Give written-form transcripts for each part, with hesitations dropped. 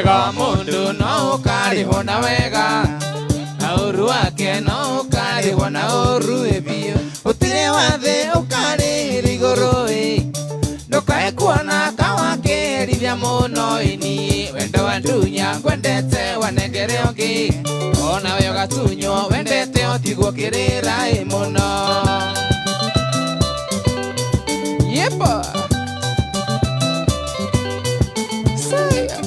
Wega wa mũndũ no ũkarĩhwo na wega, na ũru wake no ũkarĩhwo na ũru ĩbiũ. Gũtirĩ wa thĩ ũkarĩhĩra igũrũ ĩ, ndũkae kuona kawakĩherithia mũno ĩniĩ. Wendo wa ndunya ngwendete wanengere ũngĩ, onawe ũgatunywo wendete ũtigwo kĩrĩra ĩ mũno. Yepa. Saya.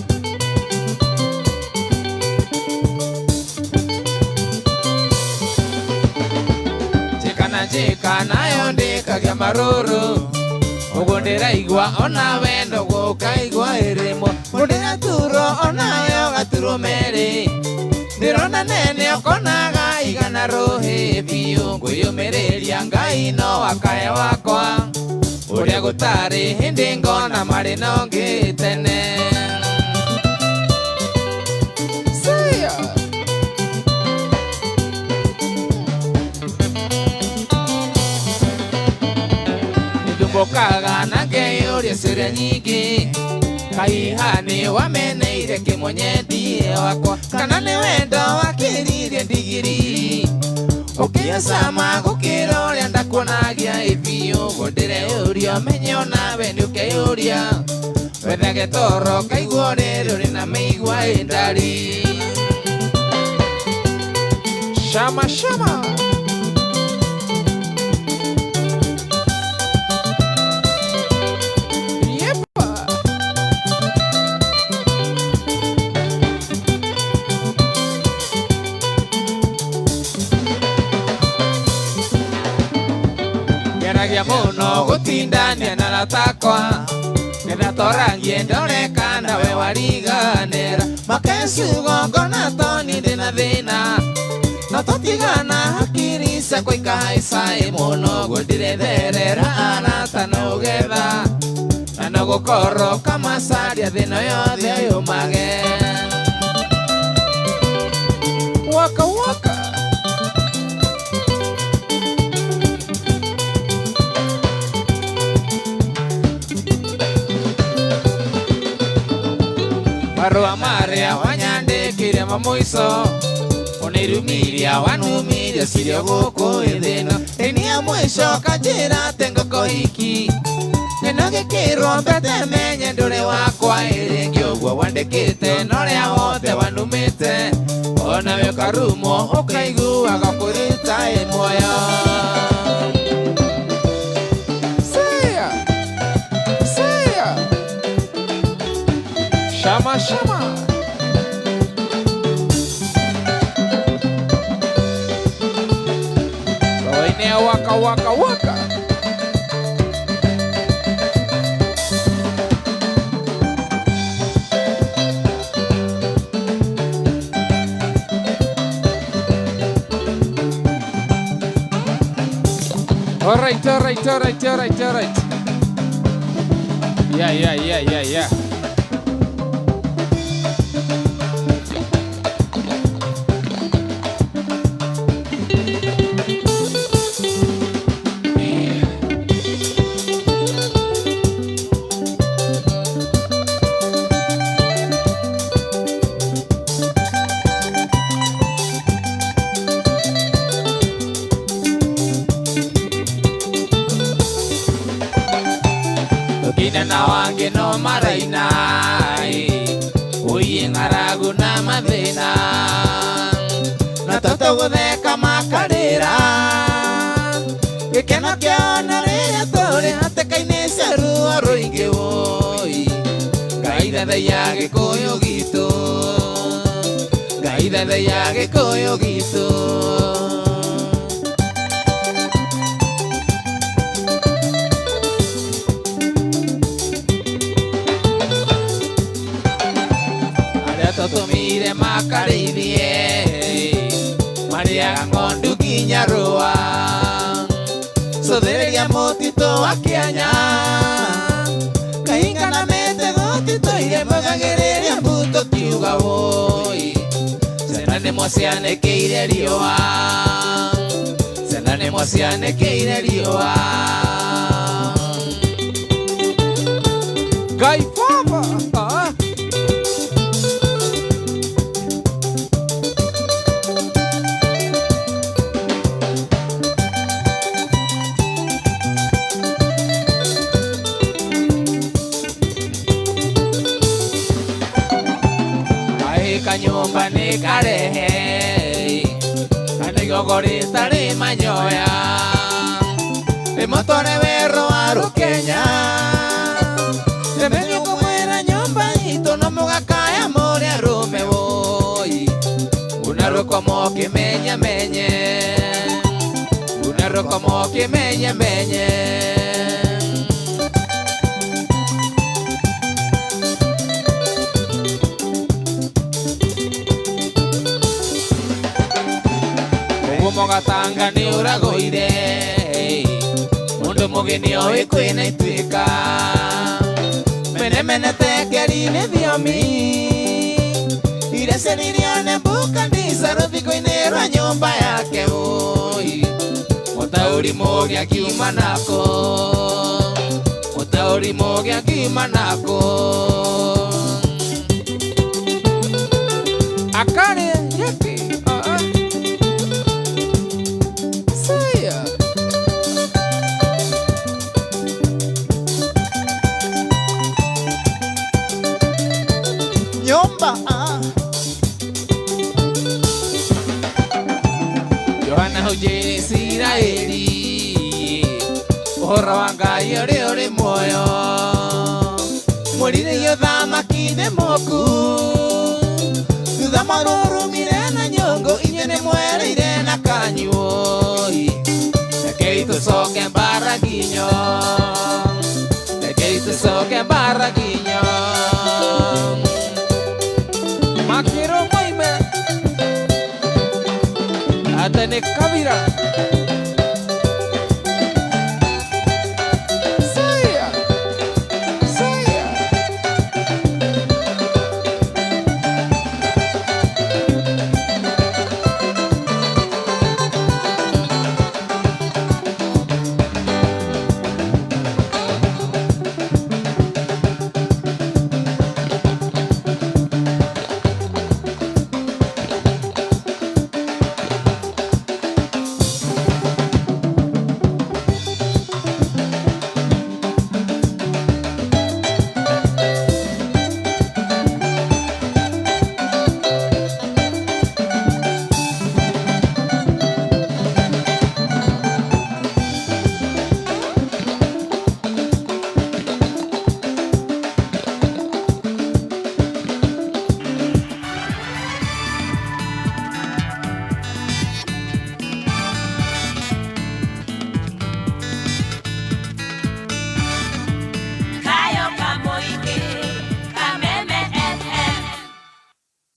Njĩka na njĩka nayo ndĩkagia marũrũ, ũguo ndĩraigua onawe noguo ũkaigua ĩrĩmwo. Mũndĩraturwo onawe ũgaturwo merĩ, ndĩrona nene ũkonaga igana rũhĩ biũ. Ngwĩyũmĩrĩria Ngai no akae wakwa, ũrĩa gũtarĩ hĩndĩ ngona marĩ na ũngĩ tene. Saya. Nĩthumbũkaga na ngeyũria ciũria nyingĩ, kaihani wameneire kĩmũnyendie wakwa, kana nĩ wendo wakĩririe ndigiri ũkĩcama gũkĩra ũrĩa ndakuonagia ĩbiũ. Ũguo ndĩreyũria menye onawe nĩ ũkeyũria, wethage toro kaigua rĩrĩ ũrĩ na mĩigua ĩndari. Shama shama. Yepa. Ngeragia mũno gũtindania na ratakwa, getha torangie ndore kana we wariganĩra. Makecugo ngona toni ndĩna thĩna, no tũtigana hakiri ciakwa ikahaica ĩ mũno. Ũguo ndĩretherera arata no ũgetha, na no gũkorwo kamacaria thĩna yothe yũmage. Waka waka. Marũa marĩa wanyandĩkire ma mũico, ũnĩrumiria wanumirie cirio gũkũ ĩthĩno. Ĩni ya mũico kanjĩra atĩ ngũkũhiki, nĩno gĩkĩrwo mbete menye ndũrĩ wakwa ĩrĩngĩ. Ũguo wandĩkĩte na ũrĩa wothe wanumĩte, onawe ũkarumwo ũkaiguaga kũrĩta ĩ muoyo. Saya. Saya. Shama shama. Roine waka waka waka. All right, all right, all right, all right, all right. Yeah, yeah, yeah, yeah, yeah. Tũkine na wangĩ no maraina ũiye ng'aragu na mathĩna, na tũtũgũtheka makarĩra. Gĩkeno kĩao na rĩrĩa tũrĩ hatĩka-inĩ cia ruo rũingĩ wũi. Ngai thathaiya Gĩkũyũ gitũ, Ngai thathaiya Gĩkũyũ gitũ. Arĩa tũtũmire makarĩithie marĩaga ng'ondu nginya rũa, cũthĩrĩria mũtitũ wa Kĩanya, kahinga na mĩtego titũire maugagĩrĩria mbu tũkiuga wũi. Ciana nĩmo cianĩkĩire riũa, ciana nĩmo cianĩkĩire riũa. Ngai Baba. Ah. Nyũmba nĩ karehe kana igogo rĩtarĩ manyoya rĩmũtware werũ wa Rũkenya rĩmenye kũmwĩra nyũmba itũ no mũgakaya mũrĩ arũme woi unarũkomo kĩmenyamenye unarũkomo kĩmenyemenye. Mũgatanga nĩ ũragũire mũndũ mũgeni oĩ kwĩna ituĩka menemene tekeri-inĩ thiomi ireceririo nĩ Nebukadneza rũthingo-inĩ rwa nyũmba yake ũi mũtaũri mũgĩ akiuma nako mũtaũri mũgĩ akiuma nako akarĩ yaki. Nyumba Yohana hujĩire Isiraeli ũhoro wa Ngai ũrĩa ũrĩ muoyo mũrirĩrie ũthamaki nĩ mũku thutha mwarũrũmire na nyũngũ inyuĩ nĩ mwereire na kanyuoi rekei tũcoke mbara nginyo rekei tũcoke mbara nginyo makĩrwo moime ate nĩ kabira. Saya saya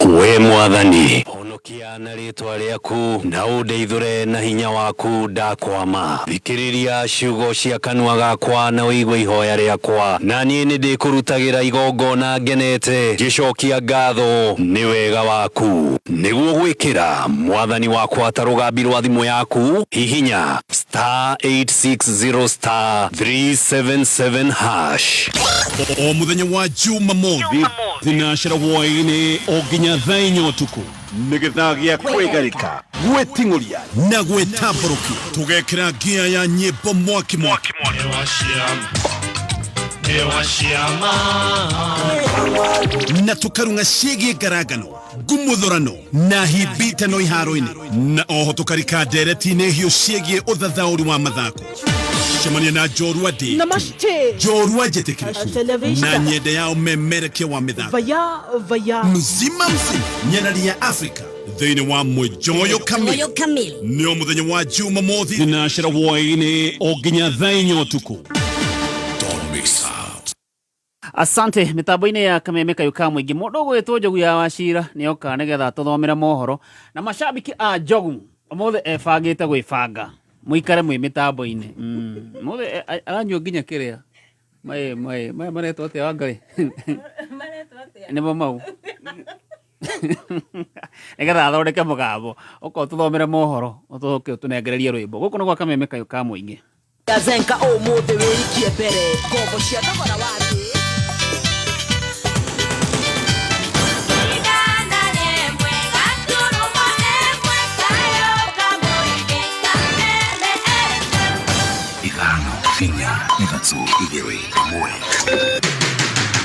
We mwathani honokia na rĩtwa rĩaku na ũndeithũre na hinya waku ndakwama thikĩrĩria ciugo cia kanua gakwa na ũigue ihoya rĩakwa na niĩ nĩ ndĩkũrutagĩra igongona ngenete ngĩcokia ngatho nĩ wega waku nĩguo gwĩkĩra mwathani wakwa ta rũgambi rwa thimũ yaku hihinya star 860 star 377 hash. O muthenya wa Jumamothi thinacera hwaĩ-inĩ o nginya thaa inya ũtukũ nĩ gĩthaa gĩa kwĩgarĩka gwĩting'ũria na gwĩtambũrũkia tũgekĩra ngia ya nyĩmbo mwaki mwaki na tũkarung'a ciĩgiĩ ngarangano ngumuthurano na hibitano iharo-inĩ na oho tũkarika ndereti-inĩ hiũ ciĩgiĩ ũthathaũri wa mathako. Cemania na njorua ndĩ Namaste. njorua njĩtĩkĩrĩku Televista. na nyende yao memerekia wa mĩthako Vaya vaya mzima mzima nyarari ya Afrika thĩinĩ wa Mũjoyo Kamili nĩ o mũthenya wa Jumamothi thinacera hwaĩ-inĩ o nginya thaa inya ũtukũ. Don't miss out. Asante mitambo-inĩ ya kameme kayu ka mũingĩ mũndũ ũgwĩtwo Njogu ya Wachira nĩoka nĩgetha tũthomere mohoro na mashabiki a Njogu ũmũthĩ ebangĩte gwĩbanga mũikare mwĩ mĩtambo-inĩ. Mũthĩ aranyua nginya kĩrĩa mae mae maya maretwo atĩa Wangarĩ? Nĩmo mau nĩgetha athondeke mũgambo ũka ũtũthomere mohoro ũtũke ũtũnengererie rwĩmbo. Gũkũ nĩ gwa kameme kayu ka mũingĩ. Zenka ũmũthĩ wĩikie mbere ngombo cia thogora wa thĩ.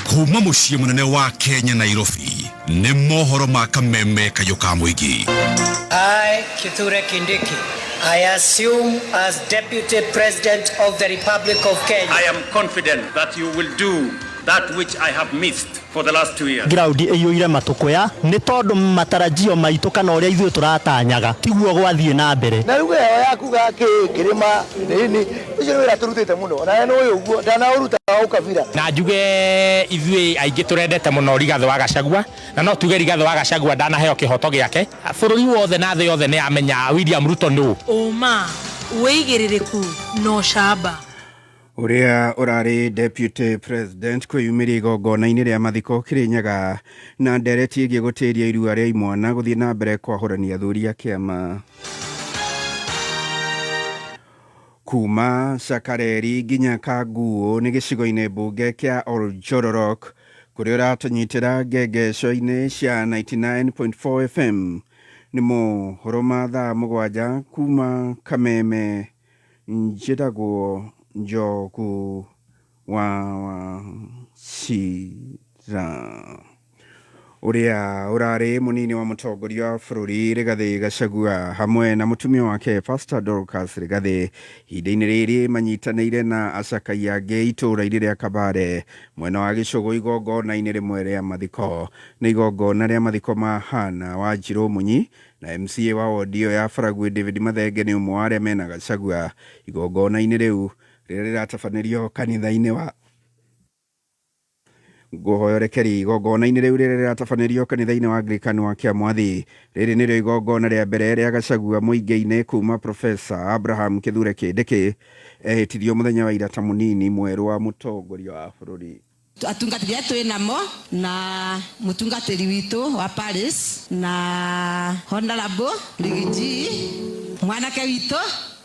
Kuma mũciĩ mũnene wa Kenya Nairobi Nĩ mohoro ma kameme kayũ ka mũingĩ. I, Kithure Kindiki, I assume as Deputy President of the Republic of Kenya. I am confident that you will do that which I have missed for the last 2 years. Ground ĩiyũire matũkũya nĩ tondũ matarajio maitũ kana ũrĩa ithuĩ tũratanyaga tiguo gwathiĩ na mbere. Na rĩu ĩyo ya kuga kĩrĩma nini ũcio nĩ wĩra tũrutĩte mũno na nĩ ũyũ ũguo ndanaũruta wa ũkabira. Na njuge ithuĩ aingĩ tũrendete mũno Rigathĩ wa Gachagua, na no tuge Rigathĩ wa Gachagua ndanaheo kĩhoto gĩake. Bũrũri wothe na thĩ yothe nĩ yamenya William Ruto nũ. Ũma, wĩigĩrĩrĩku na ũcamba. Ũrĩa ũrarĩ Deputy President kwĩyumĩria igongona-inĩ rĩa mathiko Kĩrĩnyaga na ndereti ĩgiĩ gũtĩria irua rĩa imwana gũthiĩ na mbere kwahũrania athuri a kĩama. Kuma Cakareri nginya Kanguũ nĩ gĩcigo-inĩ mbunge kĩa Oljororok kũrĩa ũratũnyitĩra ngengeco-inĩ cia 99.4 FM. Nĩ mohoro ma thaa 7 kuma Kameme. Njĩtagwo Njogu wa Wachira. Ũrĩa ũrarĩ mũnini wa mũtongoria wa bũrũri Rigathĩ Gachagua hamwe na mũtumia wake Pastor Dorcas Rigathĩ ihinda-inĩ rĩrĩ manyitanĩire na acakai angĩ itũũra-inĩ rĩa Kabare mwena wa Gĩcũgũ igongona-inĩ rĩmwe rĩa mathiko. Nĩ igongona rĩa mathiko ma Hana Wanjirũ Munyi na MCA wa wodi ĩyo ya Baragwi David Mathenge nĩ ũmwe wa arĩa mena Gachagua igongona-inĩ rĩu rĩrĩa rĩratabanĩrio kanitha-inĩ wa ngũhoya ũrekeri igongona-inĩ rĩu rĩrĩa rĩratabanĩrio kanitha-inĩ wa Anglican wa Kĩamwathi. Rĩrĩ nĩrĩo igongona rĩa mbere rĩa Gachagua mũingĩ-inĩ kuma Professor Abraham Kithure Kindiki ehĩtithio mũthenya wa ira ta mũnini mwerũ wa mũtongoria wa bũrũri. Atungatĩri aya twĩ namo na mũtungatĩri witũ wa Paris na Honorable Rigiji mwanake witũ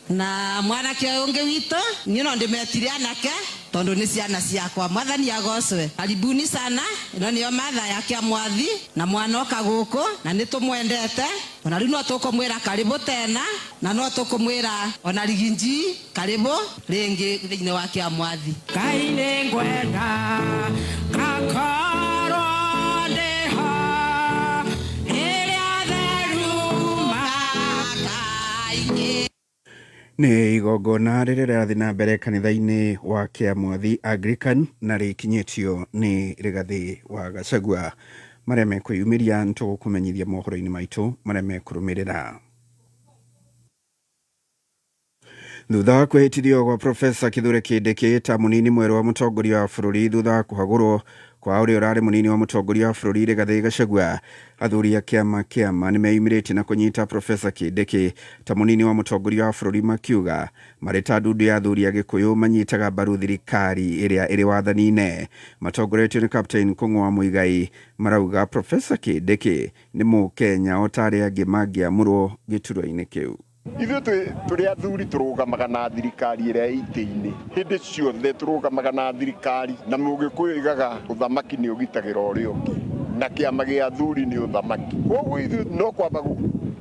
na mwanake ũngĩ witũ niĩ no ndĩmetire anake tondũ nĩ ciana ciakwa. Mwathani agocwe. Karibuni sana. Ĩno nĩyo matha ya Kĩamwathi na mwanoka gũkũ na nĩ tũmwendete ona rĩu no tũkũmwĩra karibu tena na no tũkũmwĩra ona Riginji karibu rĩngĩ thĩinĩ wa Kĩamwathi. Ngai nĩ ngwenda ngakorwo ndĩho rĩrĩa theru makaingĩ. Nĩ igongona rĩrĩa rĩrathiĩ na mbere kanitha-inĩ wa Kĩamwathi Anglican na rĩkinyĩtio nĩ Rigathĩ wa Gachagua. Marĩa mekwĩyumĩria nĩtũgũkũmenyithia mohoro-inĩ maitũ marĩa mekũrũmĩrĩra. Thutha wa kwĩhĩtithio gwa Professor Kithure Kindiki ta mũnini mwerũ wa mũtongoria wa bũrũri thutha wa kũhagũrwo kwa ũrĩa ũrarĩ mũnini wa mũtongoria wa bũrũri Rigathĩ Gachagua, athuri a kĩama kĩama nĩmeyumĩrĩtie na kũnyita Professor Kindiki ta mũnini wa mũtongoria wa bũrũri makiuga marĩ ta ndundu ya athuri a Gĩkũyũ manyitaga mbaru thirikari ĩrĩa ĩrĩ wathani-inĩ. Matongoretio nĩ Captain Kũng'ũ wa Mũigai marauga Professor Kindiki nĩ mũkenya o ta arĩa angĩ mangĩamũrwo gĩturwa-inĩ kĩu. Ithuĩ tũrĩ athuri tũrũgamaga na thirikari ĩrĩa ĩ itĩ-inĩ hĩndĩ ciothe, tũrũgamaga na thirikari na mũgĩkũyũ oigaga ũthamaki nĩ ũgitagĩra ũrĩa ũngĩ na kĩama gĩa athuri nĩ ũthamaki. Koguo ithuĩ no kwamba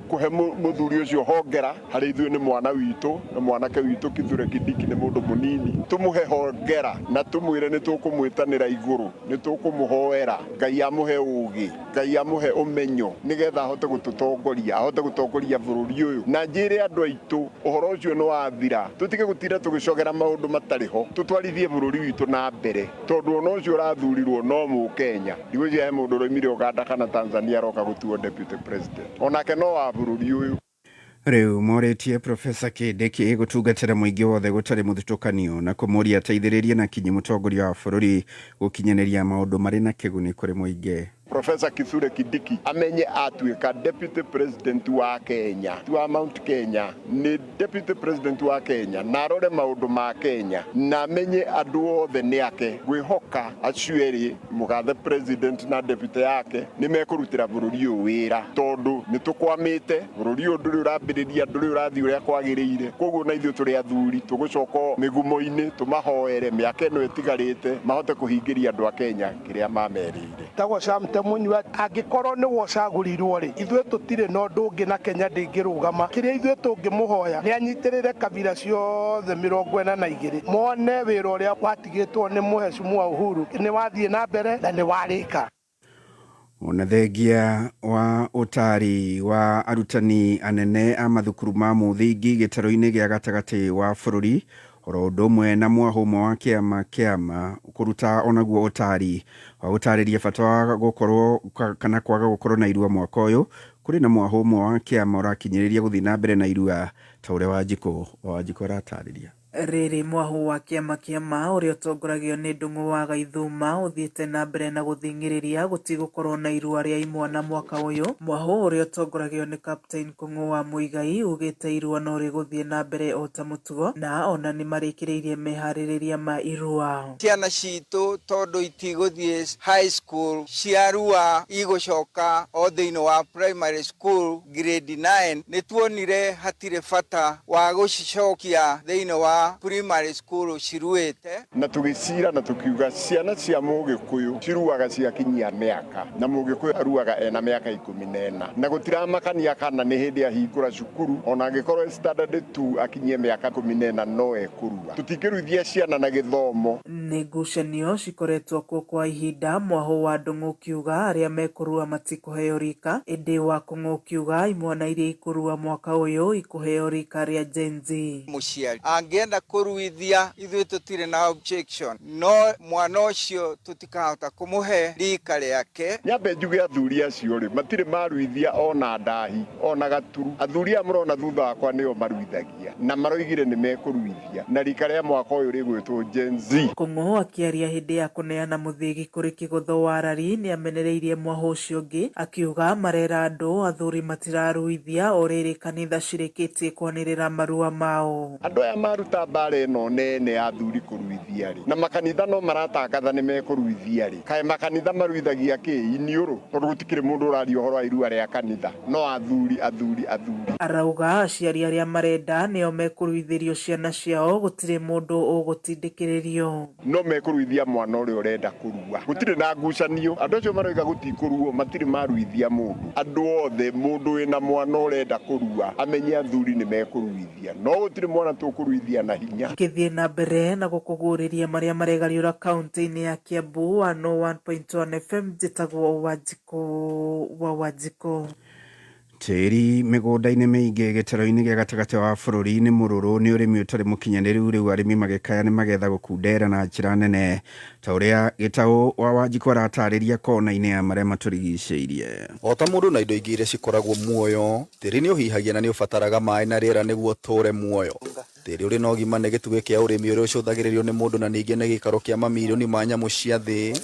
kũhe mũthuri ũcio hongera harĩ ithuĩ nĩ mwana witũ na mwanake witũ Kithure Kindiki nĩ mũndũ mũnini, tũmũhe hongera na tũmwĩre nĩ tũkũmwĩtanĩra igũrũ, nĩ tũkũmũhoera Ngai amũhe ũgĩ, Ngai amũhe ũmenyo nĩgetha ahote gũtũtongoria, ahote gũtongoria bũrũri ũyũ. Na njĩre andũ aitũ ũhoro ũcio nĩ wathira, tũtige gũtinda tũgĩcogera maũndũ matarĩ ho, tũtwarithie bũrũri witũ na mbere tondũ ona ũcio ũrathurirwo no mũkenya. Ndigwĩciria he mũndũ ũroimire Uganda kana Tanzania aroka gũtuo deputy president, onake no wa bũrũri ũyũ. Rĩu morĩtie Professor Kindiki gũtungatĩra mũingĩ wothe gũtarĩ mũthutũkanio na kũmũria ateithĩrĩrie na kinyi mũtongoria wa bũrũri gũkinyanĩria maũndũ marĩ na kĩguni kũrĩ mũingĩ. Professor Kithure Kindiki amenye atuĩka deputy president wa Kenya, wa Mount Kenya, nĩ deputy president wa Kenya, na arore maũndũ ma Kenya na amenye andũ othe nĩ ake. Ngwĩhoka acio erĩ, mũgathe president na deputy yake, nĩ mekũrutĩra bũrũri ũyũ wĩra tondũ nĩ tũkwamĩte bũrũri ũyũ, ndũrĩ ũrambĩrĩria, ndũrĩ ũrathiĩ ũrĩa kwagĩrĩire. Koguo na ithuĩ tũrĩ athuri tũgũcoka mĩgumo-inĩ tũmahoere mĩaka ĩno ĩtigarĩte mahote kũhingĩria andũ a Kenya kĩrĩa mamerĩire. Tagwo Sam Munyua angĩkorwo nĩ wocagũrirwo rĩ, ithuĩ tũtirĩ na ũndũ ũngĩ na Kenya ndĩngĩrũgama. Kĩrĩa ithuĩ tũngĩmũhoya nĩ anyitĩrĩre kabira ciothe 42 mone wĩra ũrĩa watigĩtwo nĩ Mheshimiwa Uhuru nĩ wathiĩ na mbere na nĩ warĩka. Ona thengia wa ũtaari wa arutani anene a mathukuru ma mũthingi gĩtarũ-inĩ gĩa gatagatĩ wa bũrũri oro ũndũ ũmwe na mwahũ ũmwe wa kĩama kĩama kũruta onaguo ũtaari wa gũtarĩria bata wa gũkorwo kana kwaga gũkorwo na irua mwaka ũyũ kũrĩ na mwahũ ũmwe wa kĩama ũrakinyĩrĩria gũthiĩ na mbere na irua ta ũrĩa Wanjikũ aratarĩria. Rĩrĩ mwahũ wa kĩama kĩama ũrĩa ũtongoragio nĩ Ndung'u wa Gaithuma ũthiĩte na mbere na gũthing'ĩrĩria gũtigũkorwo na irua rĩa imwana mwaka ũyũ. Mwahũ ũrĩa ũtongoragio nĩ Captain Kung'u wa Muigai ugĩte irua no rĩgũthiĩ na mbere o ta mũtugo na ona nĩmarĩkĩrĩirie meharĩrĩria ma irua. Ciana citũ tondũ itigũthiĩ high school ciarua igũcoka o thĩinĩ wa primary school grade 9 nĩ tuonire hatirĩ bata wa gũcicokia thĩinĩ wa primary school ciruĩte. Na tũgĩcira na tũkiuga ciana cia Mũgĩkũyũ ciruaga ciakinyia mĩaka na Mũgĩkũyũ aruaga ena mĩaka 14 na gũtiramakania kana nĩ hĩndĩ ahingũra cukuru ona angĩkorwo standard 2 akinyie mĩaka 14 no ekũrua. Tũtingĩruithia ciana na gĩthomo. Nĩ ngucanio cikoretwo kuo kwa ihinda mwahũ wa Ndung'u ũkiuga arĩa mekũrua matikũheo rika ĩndĩ wa Kung'u ũkiuga imwana iria ikũrua mwaka ũyũ ikũheo rika rĩa Gen Z. Mũciari angĩenda kũruithia ithuĩ tũtirĩ na objection no mwana ũcio tũtikahota kũmũhe rika rĩake. Nyambe njuge athuri acio rĩ matirĩ maruithia ona ndahi ona gaturu. Athuri aya mũrona thutha wakwa nĩo maruithagia na maroigire nĩ mekũruithia na rika rĩa mwaka ũyũ rĩgwĩtwo Gen Z. Kung'u akĩaria hĩndĩ ya kũneana mũthĩgi kũrĩ Kĩgotho wa Rari nĩamenereirie mwahũ ũcio ũngĩ akiuga marera andũ athuri matiraruithia o rĩrĩ kanitha cirĩkĩtie kwanĩrĩra marua mao. Andũ aya maruta mbara ĩno nene ya athuri kũruithia rĩ na makanitha no maratangatha nĩ mekũruithia rĩ kaĩ makanitha maruithagia kĩ iniũrũ tondũ gũtikĩrĩ mũndũ ũraria ũhoro wa irua rĩa kanitha no athuri athuri athuri. Arauga aciari arĩa marenda nĩo mekũruithĩrio ciana ciao gũtirĩ mũndũ ũgũtindĩkĩrĩrio. No mekũruithia mwana ũrĩa ũrenda kũrua gũtirĩ na ngucanio. Andũ acio maroiga gũtikũruo matirĩ maruithia mũndũ. Andũ othe mũndũ wĩna mwana ũrenda kũrua amenye athuri nĩ mekũruithia no gũtirĩ mwana tũkũruithia na hinya. Ngĩthiĩ na mbere na gũkũguũrĩria marĩa maregariũra kaunti-inĩ ya Kiambu 101.1 FM njĩtagwo Wanjikũ wa Wanjikũ. Tĩri mĩgũnda-inĩ mĩingĩ gĩtarũ-inĩ gĩa gatagatĩ wa bũrũri nĩ mũrũrũ nĩ ũrĩmi ũtarĩ mũkinyanĩru rĩu arĩmi magĩkaya nĩ magetha gũkundera na njĩra nene ta ũrĩa Gĩtaũ wa Wanjikũ aratarĩria kona-inĩ ya marĩa matũrigicĩirie. O ta mũndũ na indo ingĩ iria cikoragwo muoyo, tĩri nĩ ũhihagia na nĩ ũbataraga maĩ na rĩera nĩguo ũtũũre muoyo. Tĩri ũrĩ na ũgima nĩ gĩtugĩ kĩa ũrĩmi ũrĩa ũcũthagĩrĩrio nĩ mũndũ na ningĩ nĩ gĩikaro kĩa mamirioni ma nyamũ cia thĩ.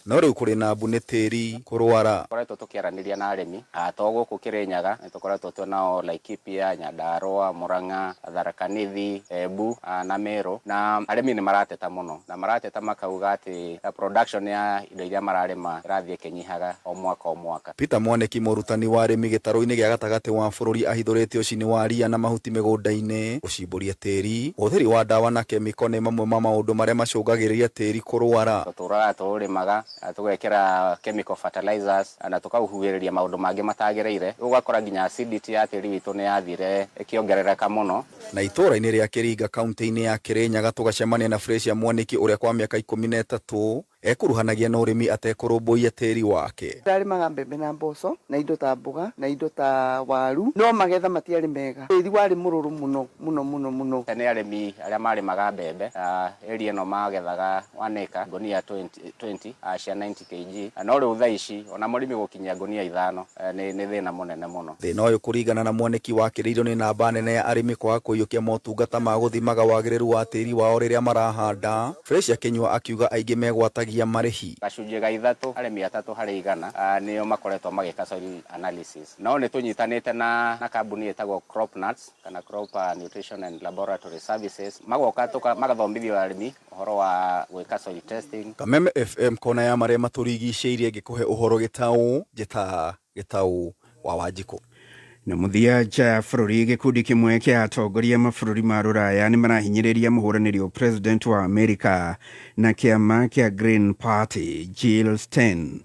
No rĩu kũrĩ na mbu nĩ tĩri kũrwara. Tũkoretwo tũkĩaranĩria na arĩmi to gũkũ Kĩrĩnyaga nĩ tũkoretwo twĩnao Laikipia, Nyandarua, Murang'a, Tharaka Nithi, Embu na Meru na arĩmi nĩ marateta mũno na marateta makauga atĩ production ya indo iria mararĩma ĩrathiĩ ĩkĩnyihaga o mwaka o mwaka. Peter Mwaniki mũrutani wa arĩmi gĩtarũ-inĩ gĩa gatagatĩ wa bũrũri ahithũrĩtie ũcini wa ria na mahuti mĩgũnda-inĩ, gũcimbũria tĩri, ũhũthĩri wa ndawa na kemiko nĩ mamwe ma maũndũ marĩa macũngagĩrĩria tĩri kũrwara. Tũtũraga tũũrĩmaga tũgekĩra chemical fertilizers na tũkaũhuhĩrĩria maũndũ mangĩ matagĩrĩire ũgakora nginya acidity ya tĩri witũ nĩ yathire ĩkĩongerereka mũno. Na itũũra-inĩ rĩa Kĩringa kaunti-inĩ ya Kĩrĩnyaga tũgacemania na Fresia Mwaniki ũrĩa kwa mĩaka 13 ekuruhanagia na ũrĩmi atekũrũmbũiya tĩri wake. Ndarĩmaga mbembe na mboco na indo ta mboga na indo ta waru no magetha matiarĩ mega. Tĩri warĩ mũrũrũ mũno mũno mũno mũno. Tene arĩmi arĩa marĩmaga mbembe area ĩno magethaga 1 acre ngunia 20 cia 90 kg no rĩu thaa ici ona mũrĩmi gũkinyia ngunia 5 nĩ thĩna mũnene mũno. Thĩna ũyũ kũringana na Mwaniki wakĩrĩirio nĩ namba nene ya arĩmi kwaga kũiyũkia motungata ma gũthimaga wagĩrĩru wa tĩri wao rĩrĩa marahanda. Fresia Kĩnyua akiuga aingĩ megwatagia marĩhi. Gacunjĩ ga 3 arĩmi 3 harĩ 100 nĩo makoretwo magĩka soil analysis no nĩ tũnyitanĩte na kambuni ĩtagwo Crop Nuts kana Crop Nutrition and Laboratory Services magoka magathomithio arĩmi ũhoro wa gwĩka soil testing. Kameme FM kona ya marĩa matũrigicĩirie ngĩkũhe ũhoro Gĩtaũ njĩta Gĩtaũ wa Wanjikũ. Na mũthia nja ya bũrũri gĩkundi kĩmwe kĩa atongoria mabũrũri ma rũraya nĩ marahinyĩrĩria mũhũranĩri wa president wa Amerika na kĩama kĩa Green Party Jill Stein.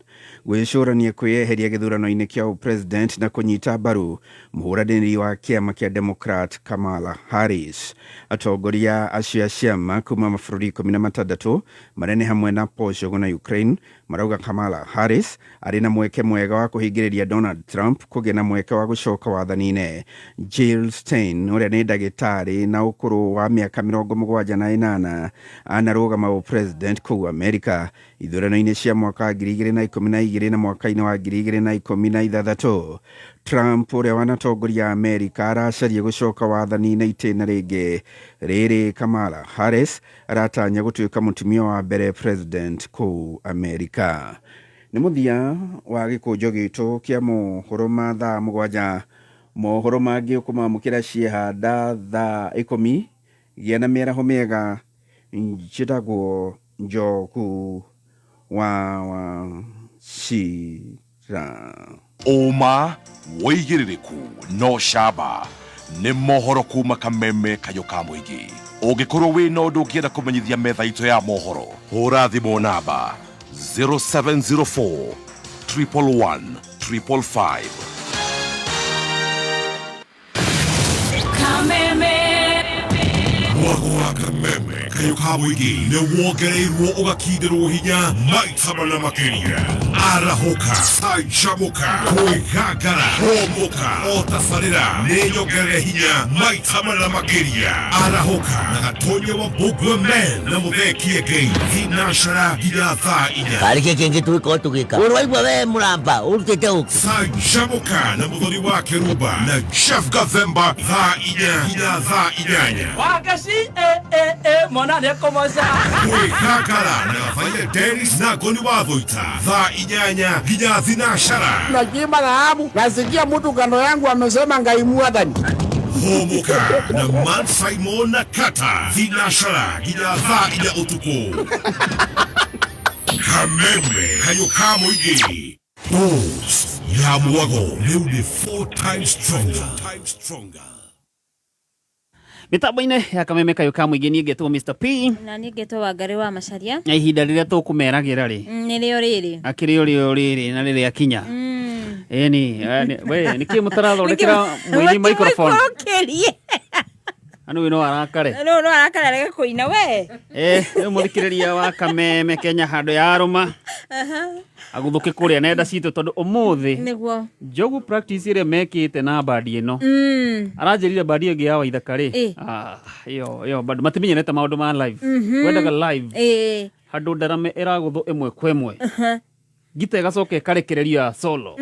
Gwĩcũrania kwĩyeheria gĩthurano-inĩ kĩa ũpresident na kũnyita mbaru mũhũranĩri wa kĩama kĩa Democrat Kamala Harris. Atongoria acio a ciama kuma mabũrũri 16 marĩa nĩ hamwe na Portugal na Ukraine marauga Kamala Harris arĩ na mweke mwega wa kũhingĩrĩria Donald Trump kũgĩa na mweke wa gũcoka wathani-inĩ. Jill Stein ũrĩa nĩ ndagĩtarĩ na ũkũrũ wa mĩaka 78 anarũgama ũpresident kũu Amerika ithurano-inĩ cia mwaka wa 2012 na mwaka-inĩ wa 2016. Trump ũrĩa wanatongoria Amerika aracaria gũcoka wathani-inĩ itĩna rĩngĩ rĩrĩ Kamala Harris aratanya gũtuĩka mũtumia wa mbere president kũu Amerika. Nĩ mũthia wa gĩkũnjo gitũ kĩa mohoro ma thaa 7. Mohoro mangĩ ũkũmamũkĩra ciehanda thaa 10. Gĩa na mĩaraho mĩega. Njĩtagwo Njogu wa Wachira. Ũma wĩigĩrĩrĩku no camba nĩ mohoro kuma Kameme kayũ ka mũingĩ. Ũngĩkorwo wĩna ũndũ ũngĩenda kũmenyithia metha itũ ya mohoro, hũra thimũ namba 0704 111 555. Kameme. Mwago wa Kameme kayũ ka mũingĩ nĩ wongereirwo ũgakindĩrwo hinya maita mana makĩria. Arahũka, canjamũka, kwĩgangara, hũmũka, o tabarĩra nĩ nyongerere hinya maita mana makĩria. Arahũka na Gatonya wa Mbũngua Men na Mũthee Kĩengei thinacara nginya thaa 4. Karĩ kĩ kĩngĩ tũgĩkorwo tũgĩka? Ũrĩ waigua we mũramba ũrutĩte ũkĩ? Canjamũka na Mũthoni wa Kĩrumba na Jeff Gathemba thaa 4 nginya thaa 8. Wagaci eh eh eh mwana nĩekũmoca. Kwĩgangara na Gabaia Dennis na Ngoni wa Thũita thaa 8 nginya thinacara. Nakiimba dhahabu, nasikia mtu kando yangu amesema Ngai mwathani. Hũmũka na Man Simon na Kata thinacara nginya thaa 4 ũtukũ. Kameme kayũ ka mũingĩ. Boost ya mwago rĩu nĩ 4 times stronger. Mĩtambo-inĩ ya Kameme kayũ ka mũingĩ niĩ ngetwo Mr P. Na niĩ ngetwo Wangarĩ wa Macharia. Na ihinda rĩrĩa tũkũmeragĩra rĩ, Nĩrĩo rĩrĩ. Akĩrĩ ũrĩo rĩrĩ na rĩrĩa kinya. Ĩni we nĩkĩ mũtarathondekera mũini microphone? Mũikũrũkĩrie. Anu no arakare. No no arakare arege kũina we. Rĩu mũthikĩrĩria wa Kameme Kenya handũ ya rũma. Aguthũke kũrĩa nenda citũ tondũ ũmũthĩ nĩguo Njogu practice ĩrĩa mekĩte na bandi ĩno. Aranjĩrire bandi ĩngĩ ya Waithaka rĩ. Ah, ĩyo bado matimenyerete maũndũ ma live. Wendaga live. Handũ ndarame ĩragũthwo ĩmwe kwa ĩmwe. Ngita ĩgacoka ĩkarekererio ya solo.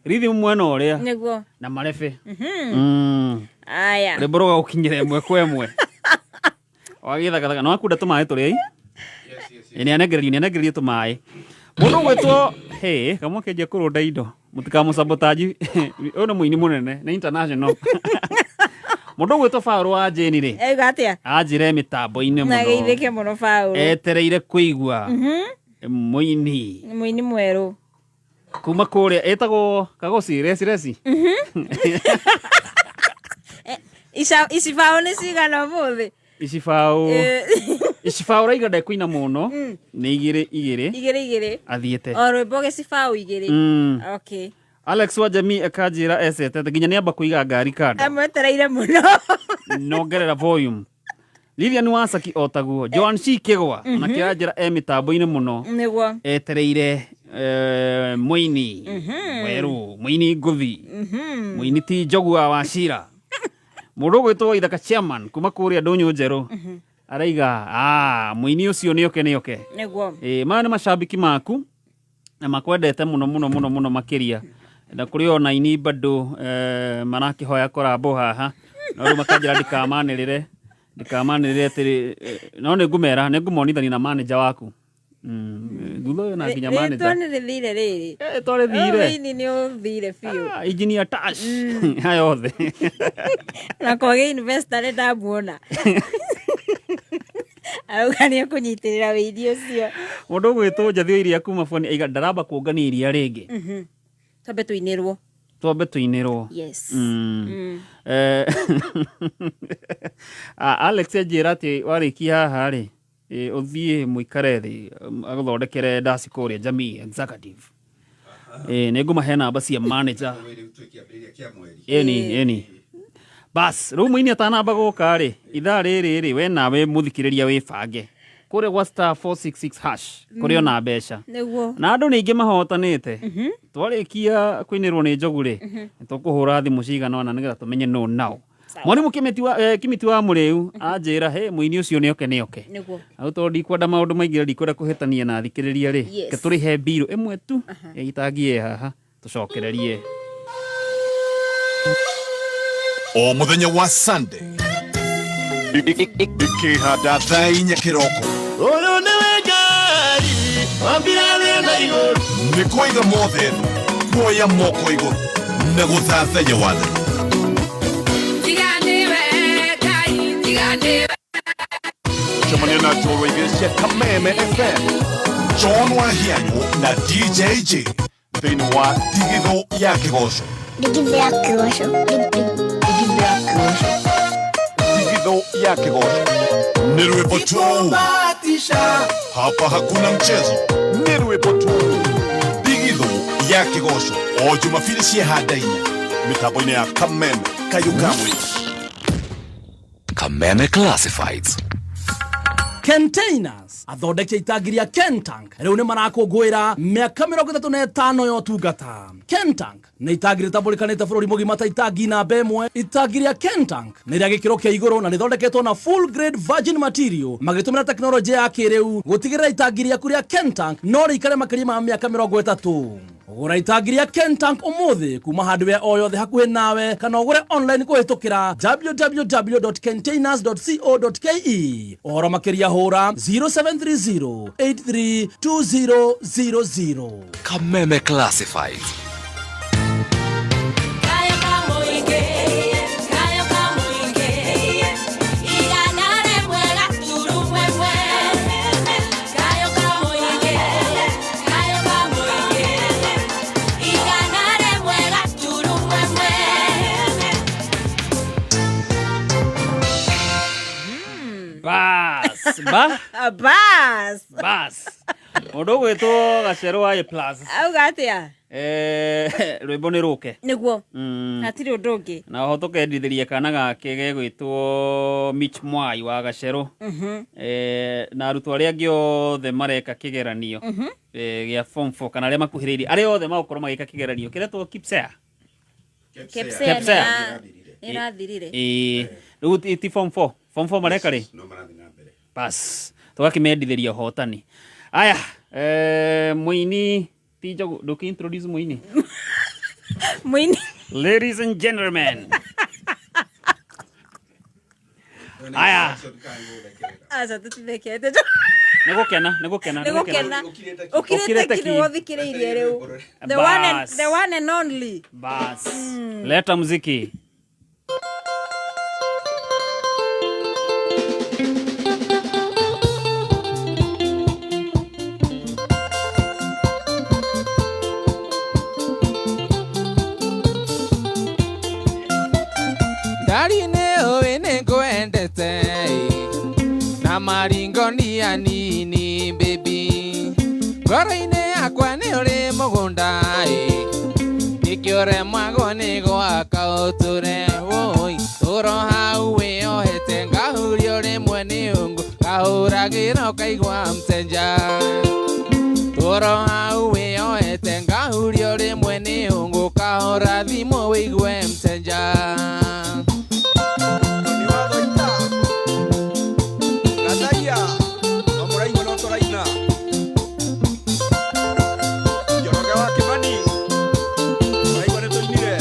Rhythm mwena ũrĩa. Nĩguo. Na marebe. Aya. Rwĩmbo rũgagũkinyĩra ĩmwe kwa ĩmwe. Wagĩthagathaka no akunda tũmaĩ tũrĩa. Nĩ anengererio tũmaĩ. Mũndũ ũgwĩtwo hey, kamwe kenjia kũrũnda indo. Mũtikamũsabotage. Ũyũ nĩ mũini mũnene, nĩ international. Mũndũ ũgwĩtwo Paũlũ wa Jane rĩ. Auga atĩa? Anjĩre mĩtambo-inĩ mũno. Na geithĩke mũno Paũlũ. Etereire kũigua. Mũini. Mũini mwerũ. Kuma kũrĩa ĩtagwo Kagoci reci reci. Icibaũ nĩ cigana ũmũthĩ? Icibaũ. Icibaũ raiga ndekũina mũno. Nĩ 2 2. 2 2. Athiĩte. O rwĩmbo gĩcibaũ 2. Okay. Alex wa Jamii akanjĩra ecetete nginya nĩamba kũiga ngari kando. Amwetereire mũno. Nongerera volume. Lilian Wasaki o taguo. Joan C Kĩgwa onake aranjĩra e mĩtambo-inĩ mũno. Nĩguo. Etereire mũini mwerũ, mũini ngũthi. Mũini ti Njogu wa Wachira. Mũndũ ũgwĩtwo Waithaka chairman kuma kũrĩa Ndũnyũ Njerũ. Araiga mũini ũcio nĩoke nĩoke. Nĩguo. Maya nĩ macambĩki maku na makwendete mũno mũno mũno mũno makĩria. Na kũrĩ ona aini bado marakĩhoya korambo haha. No rĩu makanjĩra ndikamanĩrĩre. Ndikamanĩrĩre atĩ no nĩngũmera, nĩngũmonithania na manager waku. Thutha ũyũ na nginya manager. Rĩtwa nĩ rĩthire rĩrĩ. Rĩtwa rĩthire. Ũini nĩ ũthire biũ. Engineer Tash. Haya othe. Na kwage investor nĩ ndamuona. Arauga nĩ ekũnyitĩrĩra wĩini ũcio. Mũndũ ũgwĩtwo Njathi wa Iria kuma Boni aiga ndaramba kũngania iria rĩngĩ. Twambe tũinĩrwo. Twambe tũinĩrwo. Yes. Alex anjĩra atĩ warĩkia haha rĩ, ũthiĩ mũikare thĩ, agũthondekere ndaci kũrĩa Jamii Executive. Ĩ, nĩ ngũmahe namba cia manager. Ĩni, ĩni. Bas, rĩu mũini atanamba gũka rĩ, ithaa rĩrĩ rĩ, we nawe mũthikĩrĩria wĩbange. Kũrĩa gwa star 466 hash, kũrĩ ona mbeca. Nĩguo. Na andũ nĩ aingĩ mahotanĩte. Twarĩkia kũinĩrwo nĩ Njogu rĩ, nĩ tũkũhũra thimũ cigana ũna nĩgetha tũmenye nũ nao. Mwarimũ Kimiti wa, Kimiti wa Mũrĩu anjĩra, he mũini ũcio nĩoke nĩoke. Nĩguo. Hau tondũ ndikwenda maũndũ maingĩ na ndikwenda kũhĩtania na athikĩrĩria rĩ, Yes. reke tũrĩhe mbirũ ĩmwe tu ya itangi ĩ haha tũcokererie. O muthenya wa Sunday ikihanda thaa 4 kiroko Ũyũ nĩwe Ngai wambire thĩ na igũrũ. Nĩ kũiga mothe thĩ, kuoya moko igũrũ na gũthathaiya wathani. Cemania na njorua igĩrĩ cia Kameme FM, John Wahianyũ na DJ J thĩinĩ wa Ndigithũ ya Kĩgoco. Ndigithũ ya Kĩgoco. Ndigithũ ya Kĩgoco. Ndigithũ ya Kĩgoco nĩ rwĩmbo tu, hapa hakuna mchezo, nĩ rwĩmbo tu. Ndigithũ ya Kĩgoco o Jumapili cia handa 4 mĩtambo-inĩ ya Kameme Kayũ ka Mũingĩ. Kameme Classifieds. Containers athondeki a itangi rĩa Kentank rĩu nĩ marakũngũĩra mĩaka 35 ya ũtungata. Kentank nĩ itangi rĩtambũrĩkanĩte bũrũri mũgima ta itangi namba 1. Itangi rĩa Kentank nĩ rĩa gĩkĩro kĩa igũrũ na rĩthondeketwo na full grade virgin material magĩtũmĩra tekinoronjĩ ya kĩrĩu gũtigĩrĩra itangi rĩaku rĩa Kentank no rĩikare makĩria ma mĩaka 30. Gũra itangi rĩa Kentank ũmũthĩ kuma hardware o yothe hakuhĩ nawe kana ũgũre online kũhĩtũkĩra www.containers.co.ke. Ũhoro makĩria hũra 0730 832000. Kameme Classifieds. Bas, ba, Bas. Bas. Mũndũ ũgwĩtwo Gacerũ wa A plus. Auga atĩa? Rwĩmbo nĩ rũke. Nĩguo. Hatirĩ ũndũ ũngĩ. Na oho tũkendithĩria kana gake gegwĩtwo Mitch Mwai wa Gacerũ. Na arutwo arĩa angĩ othe mareka kĩgeranio gĩa form 4 kana arĩa makuhĩrĩirie arĩa othe magũkorwo magĩka kĩgeranio kĩretwo KPSEA. KPSEA KPSEA. nĩ ĩrathirire. Ĩĩ, rĩu ti form 4. Form 4 mareka rĩ? Bas, tũgakĩmendithĩria ũhotani. Aya, mũini ti Njogu, ndũkĩ introduce mũini. Mũini. Ladies and gentlemen. Aya, Aca tũtithekete. nĩ gũkena, nĩ gũkena, Nĩ gũkena. Ũkirĩte ki nĩwe ũthikĩrĩirie rĩu. The one and, Bas. the one and only. Bas. Leta muziki. Ndari nĩ ũĩ nĩ ngwendete na maringo ni anini baby ngoro-inĩ yakwa nĩ ũrĩ mũgũnda nĩkĩo ũremagwo nĩ gwaka ũtũre wũi tũro hau wĩyohete ngahurio rĩmwe nĩ ũngũ ngahũragĩra ũkaigua mtenja tũro hau wĩyohete ngahurio rĩmwe nĩ ũngũ kahũra thimũ wĩigue mtenja. Gathaia no mũraigua no tũraina. Njoroge wa Kĩmani mũraigua nĩ tũinire.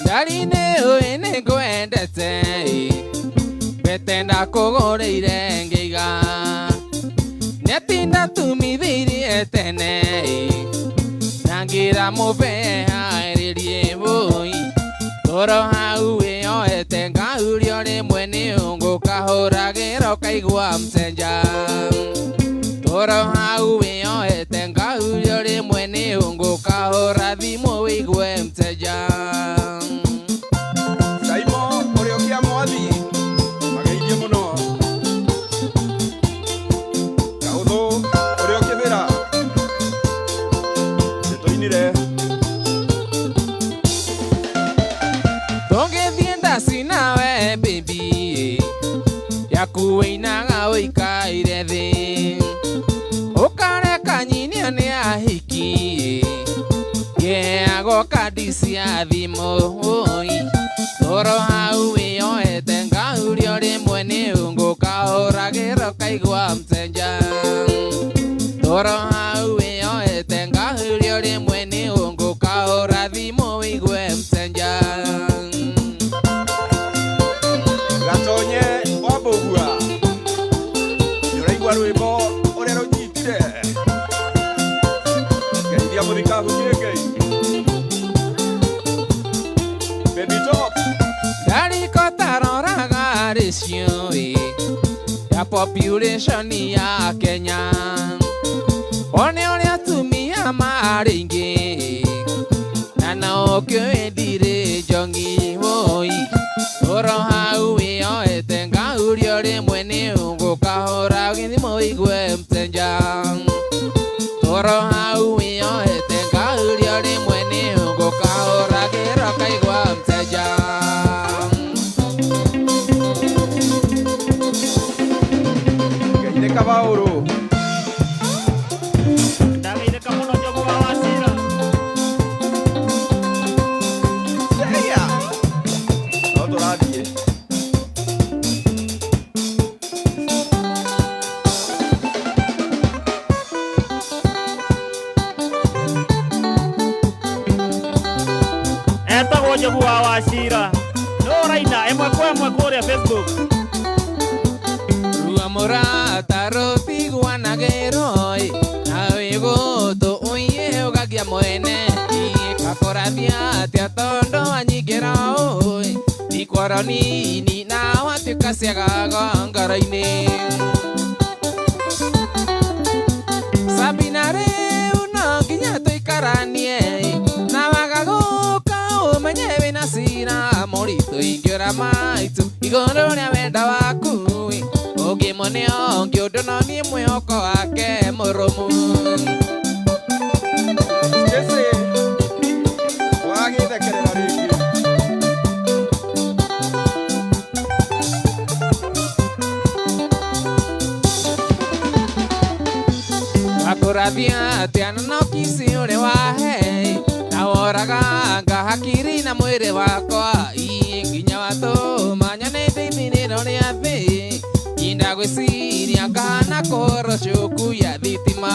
Ndari nĩ ũĩ nĩ ngwendete mbete ndakũgũrĩire ngĩiga nĩatinda tumithĩirie tene na ngĩra mũbe harĩrie bũi tũro hau wĩyohete ngahurio rĩmwe nĩ ũngũ kahũragĩra ũkaigua mcenja tũro hau wĩyohete ngahurio rĩmwe nĩ ũngũ kahũra thimũ wĩigue mcenja. Saimo ũrĩa ũkĩa mwathi mageithie mũno. Kaũthũ ũrĩa ũkĩbĩra. Ngahũrĩria thimũ ũi Toro hau wĩyoete ngahurio rĩmwe nĩ ũngũkahũragĩra ũkaigua msenja Toro hau wĩyoete ngahurio rĩmwe nĩ ũngũkahũra thimũ wĩigue msenja Gatonye wa Mbũgua nĩũraigua rwĩmbo ũrĩa rũnyitire ngeithia mũthikabu kĩngei Baby Top Ndarikotaroraga rĩciũ ya population ya Kenya One ũrĩa atumia marĩ aingĩ na no kĩwĩndire njongi woi Toro hau wĩyoete ngahurio rĩmwe nĩ ũngũkahũra gĩthimo wĩigue msenja Toro hau wĩyoete ngahurio rĩmwe nĩ ũngũkahũra kĩro kaigua msenja Ngeithĩka Paũlũ Ndageithĩka mũno Njogu wa Wachira Ceia no tũrathiĩ Etagwo Njogu wa Wachira nĩ ũraina ĩmwe kwa ĩmwe kũrĩa Facebook Rua mũrata rũtiguanagĩrwo na wĩgũtũ ũiye ũgagia mwene Gakũrathia atĩa tondũ wanyingĩra ũĩ Ikworo nini na watuĩka ciagago ngoro-inĩ Sabina rĩu no nginya tũikaranie na waga gũka ũmenye wĩna cira mũritũ ingĩũra maitũ igũrũ rĩa wenda waku Ũngĩmũne ũngĩ ũndũ no niĩ mwĩhoko wake mũrũmu Stacy wagĩthekerera rĩngĩ Gakũrathia atĩa na no kici ũrĩ wahe na woraga ngahakiri na mwĩrĩ wakwa ii nginya watũma nyonete ithirĩro rĩa thĩ Nyinda gwĩciria ngahana kũhũrwo cuku ya thitima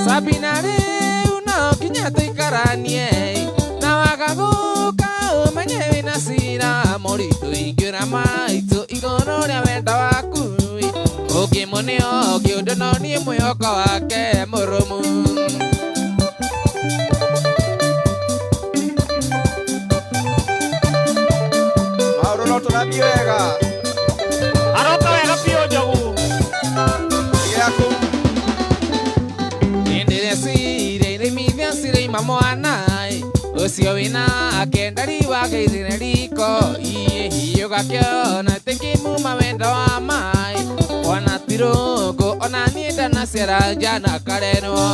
Sabina rĩu no nginya tũikaranie na waga gũka ũmenye wĩna cira mũritũ ingĩũra maitũ igũrũ rĩa wenda waku Ũngĩmũne ũngĩ ũndũ no niĩ mwĩhoko wake mũrũmu Maũndũ no tũrathiĩ wega Aroka wega biũ Njogu Gĩa kũu Nĩndĩreciria irĩmithia ciraima mwana ũcio wĩna akendari wagĩrĩre riko iĩ hiũ gakĩona tĩngĩmuma wendo wa maĩ ona tirũngũ ona niĩ ndanaciara njana karenwo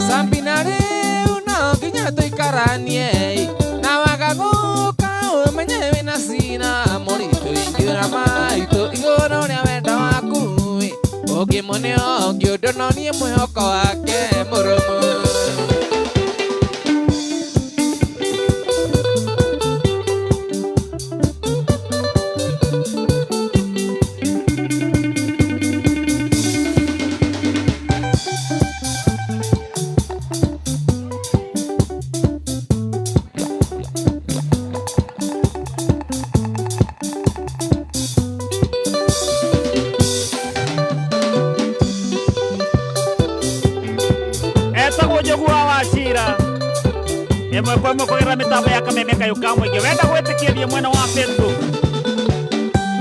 Sabina rĩu no nginya tũikaranie na waga gũka ũmenye wĩna cira mũritũ ingĩũra maitũ igũrũ rĩa wendo waku Ũngĩmũne ũngĩ ũndũ no niĩ mwĩhoko wake mũrũmu Etagwo Njogu wa Wachira ĩmwe kwa ĩmwe kũgerera mĩtambo ya kameme kayũ ka mũingĩ wenda gwĩtĩkia thiĩ mwena wa Facebook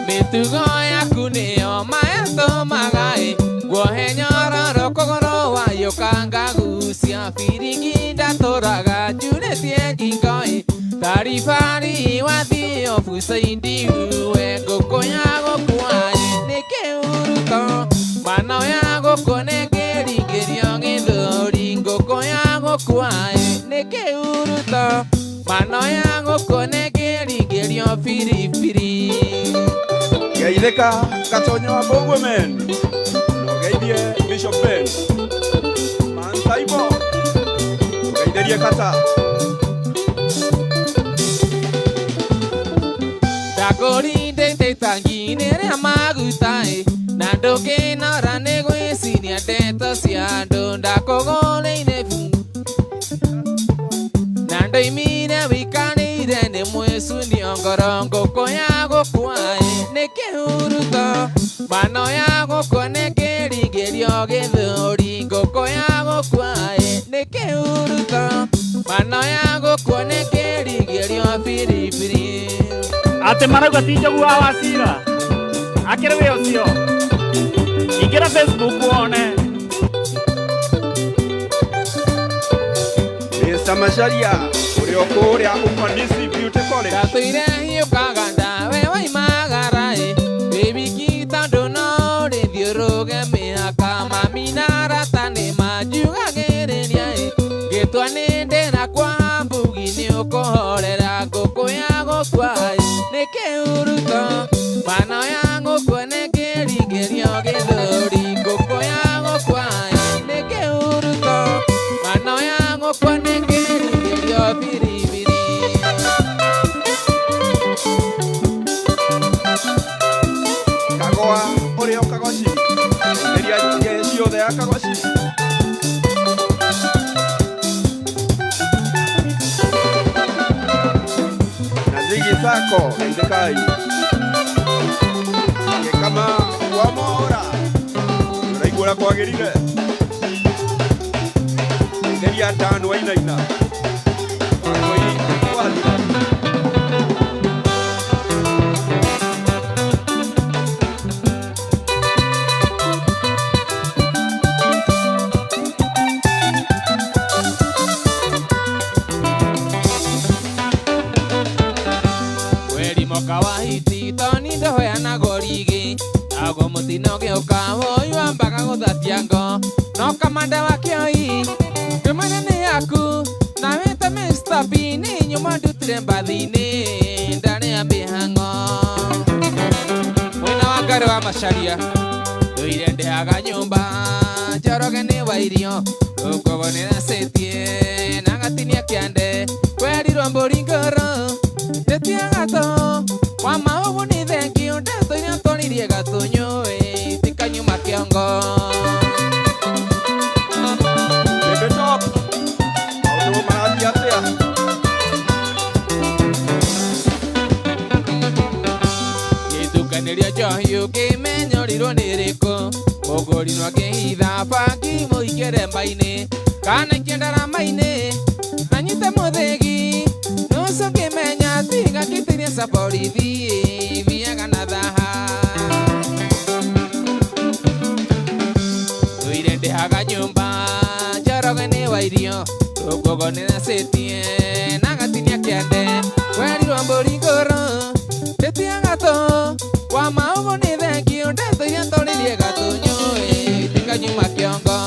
Mĩtugo yaku nĩyo maetũmaga guohe nyororo kũgũrũ wayũka ngagucia biringi ndatũraga njurĩtie ngingo taribari wathiĩ obucaindi uwe ngũkũ ya gũkua nĩ kĩhuruto mano ya gũkũ nĩ kĩringĩrio gĩthũri ngũkũ ya gũkua nĩ kĩhuruto mano ya gũkũ nĩ kĩringĩrio biribiri Geithĩka Gatonye wa Mbũguo men no geithie Bishop Ben. Geithĩrie kata. Ndakũrindĩte itangi-inĩ rĩa maguta ĩ, na ndũkĩnora nĩ gwĩciria ndeto cia andũ. Ndakũgũrĩire ibuku na ndoimire wĩikarĩire nĩ mwĩcunio ngoro. Ngũkũ ya gũkua ĩ nĩ kĩhuruto, mano ya gũkua nĩ kĩringĩrio gĩthũri. Ngũkũ ya gũkua ĩ nĩ kĩhuruto, mano ya gũkua nĩ kĩringĩrio biribiri. Atĩ marauga ti Njogu wa Wachira akĩrĩ wĩ ũcio. Ingĩra Facebook wone. Mr. Macharia ũrĩa ũkũrĩa Ufanisi Beauty College. Ndatũire hiũkaga ndawe waimagara ĩ, wĩ wiki tondũ no ũrĩthiĩ ũrũge mĩhaka. Mami na arata nĩ manjugagĩrĩria ĩ, ngĩtua nĩ ndĩra kwa mbugi nĩ ũkũhorera. Ngũkũ ya gũkua ĩ nĩ kĩhuruto, mano ya gũkua nĩ kĩringĩrio gĩthũri. Ngũkũ ya gũkua ĩ nĩ kĩhuruto, mano ya gũkua nĩ kĩringĩrio biribiri. Kagoa ũrĩa ũkagoci. Geithĩria jeshi yothe ya Kagoci. Na Ziggy Sacco geithĩkai. Gĩkama wa Mora ũraigua ũrĩa kwagĩrire. Geithĩria Dan Wainaina. Wangũi Wathira. Kweri moka wa hiti toni ndoheanagwo rigi, naguo mũtino ũgĩũka ũyũ wambaga gũthatia ngo. No kamanda wa kĩoi ndũmĩrĩri nĩ yaku, na wĩte Mr. B nĩ nyuma ndutire mbathi-inĩ ndarĩa mĩhang'o. Mwena wa Ngarĩ wa Macharia ndũire ndĩhaga nyũmba, Njoroge nĩ wa irio, rũkũgũ nĩracetie na gatinia kĩande. Kwerirwo mbũri ngũrũ ndetia gatũ, wa maũgu nĩ thengio, ndeto iria twaririe gatũnyũ ĩ tikanyuma kĩongo. Baby Top, maũndũ marathiĩ atĩa? Gĩtukanĩrio njohi ũkĩmenyorirwo nĩ rĩkũ, mũgũri no akĩhitha bangi mũingĩre mba-inĩ, kana ikĩndarama-inĩ anyite mũthĩgi. Nusu ngĩmenya tiga kĩtirie ca borithi thiaga na thaha. Tũire ndĩhaga nyũmba, Njoroge nĩ wa irio, rũkũgũ nĩracetie na gatinia kĩande. Kwerirwo mbũri ngũrũ ndĩtia gatũ, wa maũgũ nĩ thengio, ndeto iria twaririe gatũnyũ ĩ tikanyuma kĩongo.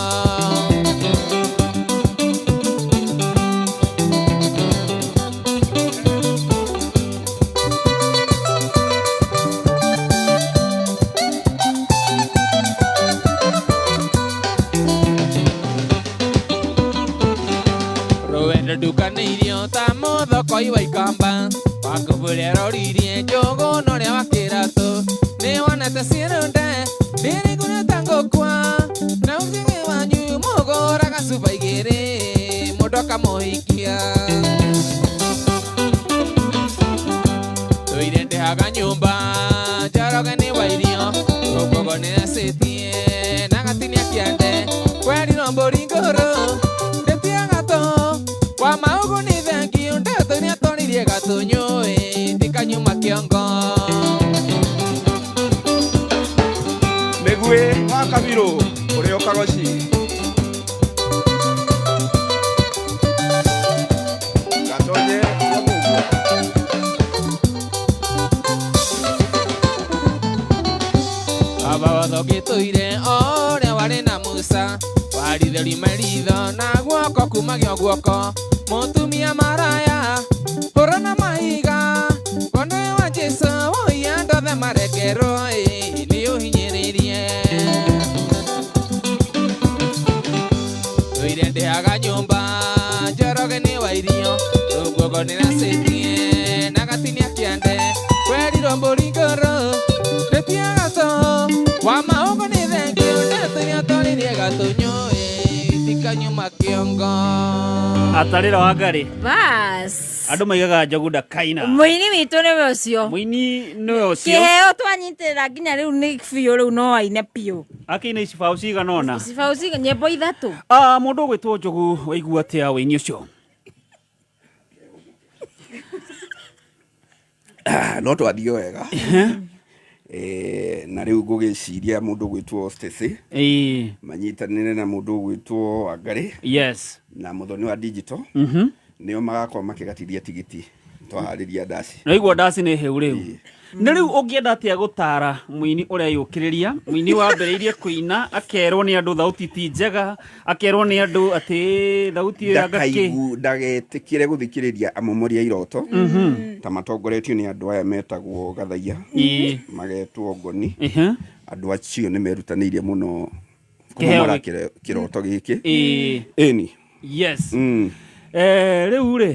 Rũwendo ndukanĩirio ta mũthokoi wa ikamba, wakũbũrĩa roririe njũgũ na ũrĩa wa kĩratũ. Nĩwonete ciĩrũnde ndĩrĩngũrĩte ngũkua, na ũcingĩ wanyu mũgũraga cuba igĩrĩ mũndũ akamũhikia. Tũire ndĩhaga nyũmba, Njoroge nĩ wa irio, rũkũgũ nĩracetie na gatinia kĩande. Kwerirwo mbũri ngũrũ ndĩtia gatũ, wa maũgũ nĩ thengio, ndeto iria twaririe gatũnyũ ĩ tikanyuma kĩongo. Mĩguĩ wa Kabirũ ũrĩa ũkagoci. Gatonye wa Mũgua. Baba watho gĩtũire ũrĩa warĩ na Musa, warithe maritho na guoko kumagio guoko. Mũtumia maraya hũra na mahiga, kondo wa Jesũ woiya andũ othe marekerwo ĩ nĩ ũhinyĩrĩirie. Tũire ndĩhaga nyũmba, Njoroge Ndogo nĩracetie na gatinia kĩande Kwerirwo mbũri ngũrũ ndĩtiagato Wa maũgo nĩ thengio ndeto twaririe gatũnyũĩ Tikanyuma kĩongo. Atarĩra wa ngarĩ. Bas. Andũ maigaga Njogu ndakaina. Mũini witũ nĩwe ũcio. Mũini nĩwe ũcio. Kĩheo twanyitĩrĩra nginya rĩu nĩ biũ rĩu no aine biũ. Akĩina icibaũ cigana ũna. Cibaũ ciga nyĩmbo ithatũ. Ah, mũndũ ũgwĩtwo Njogu waigua atĩa ũini ũcio? Ah, no twathiĩ wega. Na rĩu ngũgĩciria mũndũ ũgwĩtwo Stacy manyitanĩre na mũndũ ũgwĩtwo Wangarĩ na mũthoni wa digital nĩo magakorwo makĩgatithia tigiti twaharĩria ndaci. Naigua ndaci nĩ hĩu rĩu. Nĩ rĩu ũngĩenda atĩa gũtara mũini ũreyũkĩrĩria, mũini wambĩrĩirie kũina akerwo nĩ andũ thauti ti njega, akerwo nĩ andũ atĩ thauti ĩyo anga kĩ. Ndakaigu ndagetĩkĩre gũthikĩrĩria amomori a iroto ta matongoretio nĩ andũ aya metagwo Gathaiya magetwo Ngoni. Andũ acio nĩ merutanĩirie mũno Kĩheo kũmomora gĩkĩ. kĩroto gĩkĩ. Ĩni. Yes. Rĩu rĩ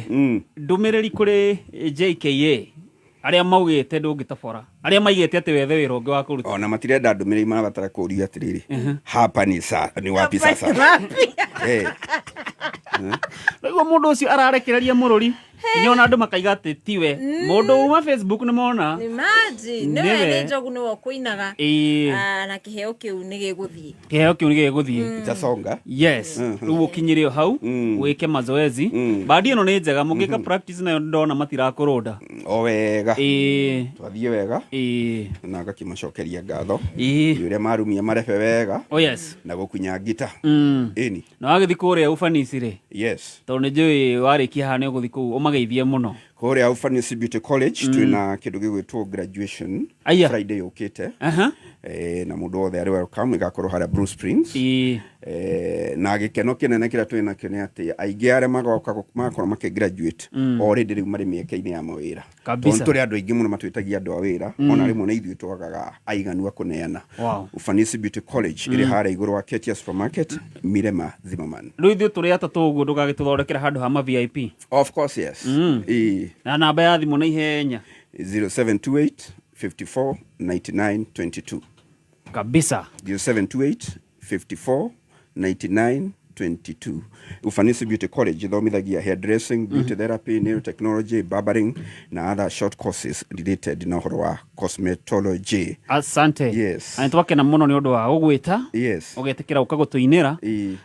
ndũmĩrĩri kũrĩ JKA arĩa maugĩte ndũngĩtobora, arĩa maigĩte atĩ wethe wĩra ũngĩ wa kũruta. Ona matirenda ndũmĩrĩri, marabatara kũũrio atĩrĩrĩ, hapa ni sa ni wapi sasa? Rĩu mũndũ ũcio ararekereria mũrũri nginya ona andũ makaiga atĩ tiwe mũndũ uma Facebook nĩ mona. Imagine, nĩwe Nĩwe. nĩ Njogu nĩwe ũkũinaga. Ĩĩ. Ah, na kĩheo kĩu nĩ gĩgũthiĩ. Kĩheo kĩu nĩ gĩgũthiĩ. Itasonga. Yes. Rĩu ũkinyĩre o hau wĩke mazoezi. Bandi ĩno nĩ njega mũngĩka practice nayo ndona matirakũrũnda. O wega. Twathiĩ wega. Na ngakĩmacokeria ngatho nĩ ũrĩa marumia marebe wega. Oh yes. Na gũkunya ngita. Ĩni. Na wagĩthiĩ kũrĩa Ufanisi rĩ. Yes. Tondũ nĩ njũĩ warĩkia haha nĩ ũgũthiĩ kũu ũmageithie mũno. Kũrĩa Ufanisi Beauty College twĩna kĩndũ gĩgwĩtwo graduation Friday yũkĩte. Na mũndũ wothe arĩ welcome, ĩgakorwo harĩa Blue Springs. Na gĩkeno kĩnene kĩrĩa twĩ nakĩo nĩ atĩ aingĩ arĩa magoka magakorwo makĩ graduate already rĩu marĩ mĩeke-inĩ ya mawĩra. Kabisa. Tondũ tũrĩ andũ aingĩ mũno matwĩtagia andũ a wĩra ona rĩmwe na ithuĩ twagaga aiganu a kũneana. Ufanisi Beauty College ĩrĩ harĩa igũrũ wa Ketia Supermarket, Mirema Zimmerman. Rĩu ithuĩ tũrĩ atatũ ũguo ndũgagĩtũthondekera handũ ha ma VIP. Of course yes. Na namba ya thimũ na ihenya. 0728 54 99 22. Kabisa. 0728 54 99 22. Ufanisi Beauty College ithomithagia hairdressing, beauty therapy, nail technology, barbering na other short courses related na ũhoro wa cosmetology. Asante. Yes. Na nĩtwakena mũno nĩ ũndũ wa gũgwĩta. Yes. Ũgetĩkĩra ũka gũtũinĩra.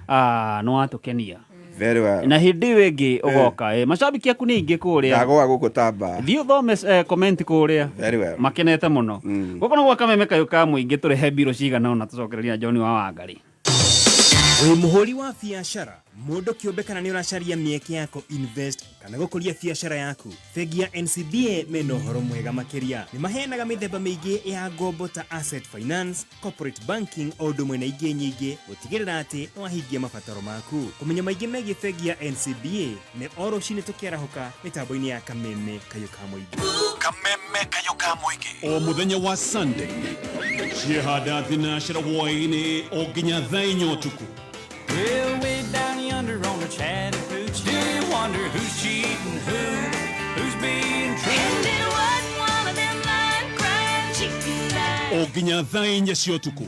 Ah, nĩ watũkenia. Very well. Na hĩndĩ ĩyo ĩngĩ ũgoka. Macambĩki aku nĩ aingĩ kũrĩa. Ndagoa gũkũ tamba. Thiĩ ũthome comment kũrĩa. Very well. Makenete mũno. Gũkũ nĩ gwa Kameme Kayũ ka mũingĩ tũrehe mbirũ cigana ũna tũcokereria na John wa Wangarĩ. Wĩ mũhũri wa biacara, mũndũ kĩũmbe kana nĩ ũracaria mĩeke ya kũ invest kana gũkũria biacara yaku, bengi ya NCBA mena ũhoro mwega makĩria. Nĩ maheanaga mĩthemba mĩingĩ ya ngombo ta asset finance, corporate banking o ũndũ ũmwe na ingĩ nyingĩ gũtigĩrĩra atĩ nĩ wahingia mabataro maku. Kũmenya maingĩ megiĩ bengi ya NCBA nĩ o rũcinĩ tũkĩarahũka mĩtambo-inĩ ya Kameme Kayũ ka Mũingĩ. Kameme Kayũ ka Mũingĩ o mũthenya wa Sunday ciehanda thinacera hwaĩ-inĩ o nginya thaa inya ũtukũ. Well, way down yonder on the Chattahoochee, do you wonder who's cheating who, who's being true? And it wasn't one of them lying, crying, cheating lies. O nginya thaa inya cia ũtukũ.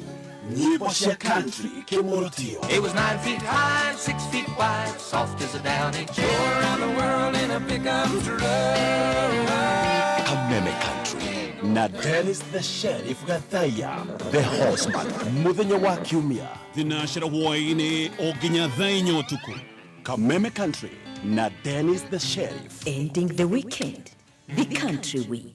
Nyĩmbo cia country kĩmũrutio. It was 9 feet high and 6 feet wide, soft as a downy. Go around the world in a pickup truck. Kameme Country na Dennis the Sheriff Gathaiya the Horseman mũthenya wa kiumia thinacera hwaĩ-inĩ o nginya thaa inya ũtukũ. Kameme Country na Dennis the Sheriff. Ending the weekend the country way.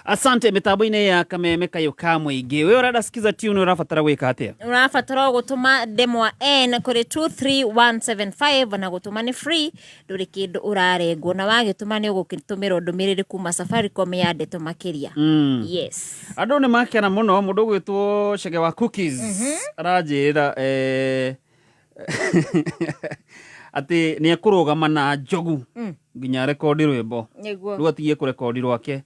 Asante mitambo-inĩ ya Kameme Kayũ ka Mũingĩ. We ũrenda sikiza tune ũrabatara gwĩka atĩa? Ũrabatara o gũtũma ndemwa N kũrĩ 23175 na gũtũma nĩ free, ndũrĩ kĩndũ ũrarengwo, na wagĩtũma nĩ ũgũgĩtũmĩrwo ndũmĩrĩri kuma Safaricom ya ndeto makĩria. Yes. Andũ nĩ makena mũno mũndũ ũgwĩtwo Chege wa Cookies aranjĩra atĩ nĩ ekũrũgama na Njogu nginya rekondi rwĩmbo. Nĩguo. Rĩu atigie kũrekondi rwake.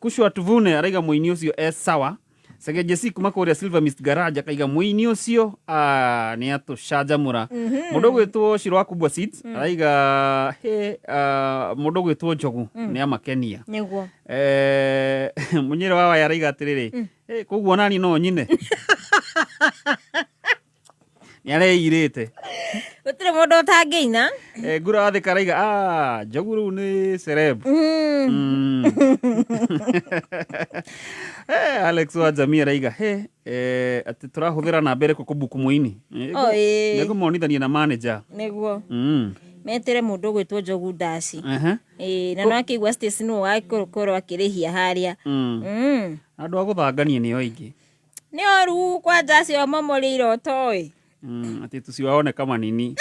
Kushwa Tuvune araiga mũini ũcio e sawa. Segejesi kuma kũrĩa Silver Mist Garage akaiga mũini ũcio, ah, nĩ atũcanjamũra. Mũndũ ũgwĩtwo Shiro wa Kubwa Seeds araiga he, ah, mũndũ ũgwĩtwo Njogu nĩ amakenia. Nĩguo. Eh, mũnyĩrĩ wa waya araiga atĩrĩrĩ, "Eh, koguo nani no nyine nĩ areirĩte." Gũtirĩ mũndũ ũtangĩina. Eh, ngura wa Thika araiga, "Ah, Njogu rĩu nĩ celeb." Eh, Alex wa Jamii araiga he, eh, atĩ tũrahũthĩra namba ĩrĩkũ kũbuku mũini? Eh, Oh, ĩĩ. nĩngũmonithania na manager. Nĩguo. Metere mũndũ ũgwĩtwo Njogu Ndaci. Ĩĩ, na no akĩigua Stacy nũ ũgagĩkorwo akĩrĩhia harĩa. Andũ a gũthangania nĩo aingĩ. Nĩ oru kwanja acio momorĩ iroto ĩ. Atĩ tusiwaone manini.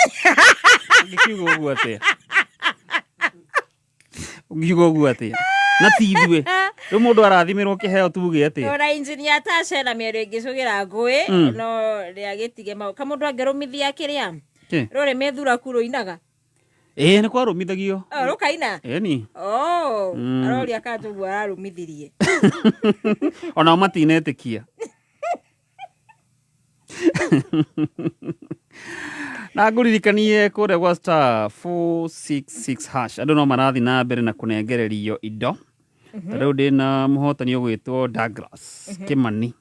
Ũngĩkiuga ũguo atĩa? Ũngiuga ũguo atĩa? Na ti ithuĩ. Rĩu mũndũ arathimĩrwo kĩheo tuge atĩa? Ona injinia Tasha na mĩario ĩngĩcũgĩra ngũĩ no rĩagĩtige mau kamũndũ angĩrũmithia kĩrĩa Kĩ? rũrĩmĩ thuraku rũinaga. Ĩĩ, nĩ kwarũmithagio. Oh, rũkaina. Ĩni. Oh, aroria kana Njogu ararũmithirie. Onao matinetĩkia. Na ngũririkanie kũrĩa gwa star 466 hash andũ no marathiĩ na mbere na kũnengererio indo. Ta rĩu ndĩna mũhotani ũgwĩtwo Douglas Kĩmani.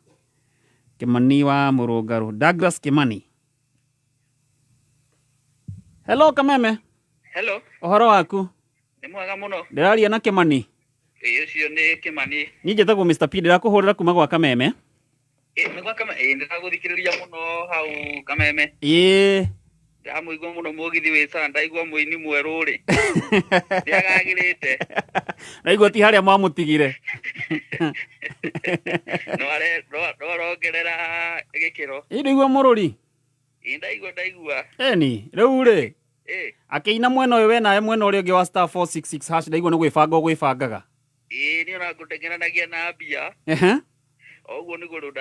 Kĩmani wa Mũrũngarũ. Douglas Kĩmani. Hello Kameme. Hello. Ũhoro waku? Nĩ mwega mũno. Ndĩraria na Kĩmani. Ĩĩ, ũcio nĩ Kĩmani. Niĩ njĩtagwo Mr. P, ndĩrakũhũrĩra kuma gwa Kameme. Ĩĩ, nĩ gwa Kameme. Ĩĩ, ndĩragũthikĩrĩria mũno hau Kameme. Ĩĩ. Ndĩramũigua mũno mũgithi wĩ sana, ndaigua mũini mwerũ rĩ. Nĩagagĩrĩte. Ndaigua ti harĩa mwamũtigire. No no arongerera gĩkĩro. Ĩĩ, ndaigua mũrũri. Ĩĩ, ndaigua ndaigua. Ĩni, rĩu rĩ. Ĩĩ. Akĩina mwena ũyũ we nawe mwena ũrĩa ũngĩ wa star 466 hash ndaigua nĩ gwĩbanga ũgwĩbangaga. Ĩĩ, niĩ ona ngũteng'eranagia na mbia. Ehe. Oguo nĩguo rĩu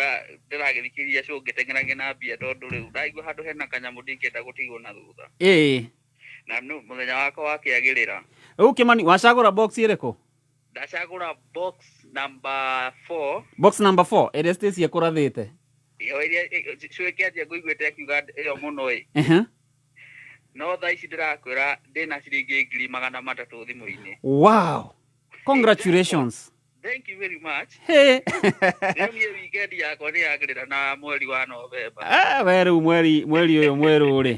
ndĩragĩthikĩrĩria show ngĩteng'eragia na mbia tondũ rĩu ndaigua handũ hena kanyamũ ndingĩenda gũtigwo na thutha. Ĩĩ. Na no mũthenya wakwa wakĩagĩrĩra. Rĩu Kĩmani, wacagũra box ĩrĩkũ? Ndacagũra box number 4. Box number 4 ĩrĩa Stacy ekũrathĩte. Ĩyo ĩrĩa cũĩ kĩanjia ngũiguĩte akiuga ĩyo mũno ĩ. Ehe. No thaa ici ndĩrakwĩra ndĩna ciringi 300,000 thimũ-inĩ. Wow. Congratulations. Thank you very much. Hey. Rĩu niĩ weekend yakwa nĩ yagĩrĩra na mweri wa November. Ah, we rĩu mweri mweri ũyũ mwerũ rĩ.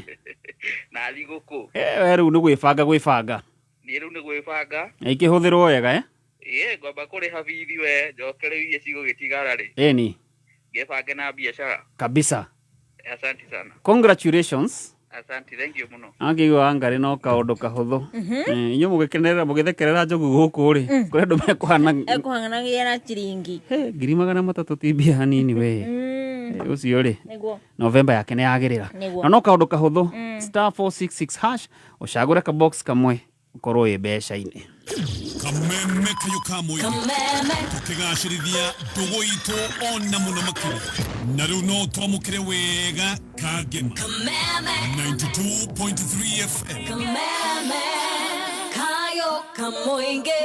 Na thigũkũ. Eh, we rĩu nĩ gwĩbanga gwĩbanga. Niĩ rĩu nĩ gwĩbanga. Na ikĩhũthĩrwo wega eh? Ĩĩ, ngwamba kũrĩha bithi we, njoke rĩu iria cigũgĩtigara rĩ. Ĩni. Ngĩbange na biacara. Kabisa. Asante sana. Congratulations. Asante, thank you mũno. Angĩigua Wangarĩ no kaũndũ kahũthũ. Inyuĩ mũgĩkenerera mũgĩthekerera Njogu gũkũ rĩ, kũrĩ andũ mekũhana Ekũhang'anagia na ciringi. 300,000 ti mbia hanini we. Ũcio rĩ. Nĩguo. November yake nĩ yagĩrĩra. Nĩguo. Na no kaũndũ kahũthũ, star 466 hash ũcagũre ka box kamwe ũkorwo wĩ mbeca-inĩ. Kameme kayo ka mũingĩ tũkĩgacĩrithia ndũgũ itũ ona mũno makĩria na rĩu no twamũkĩre wega kangema 92.3 FM. Kameme kayo kamoinge.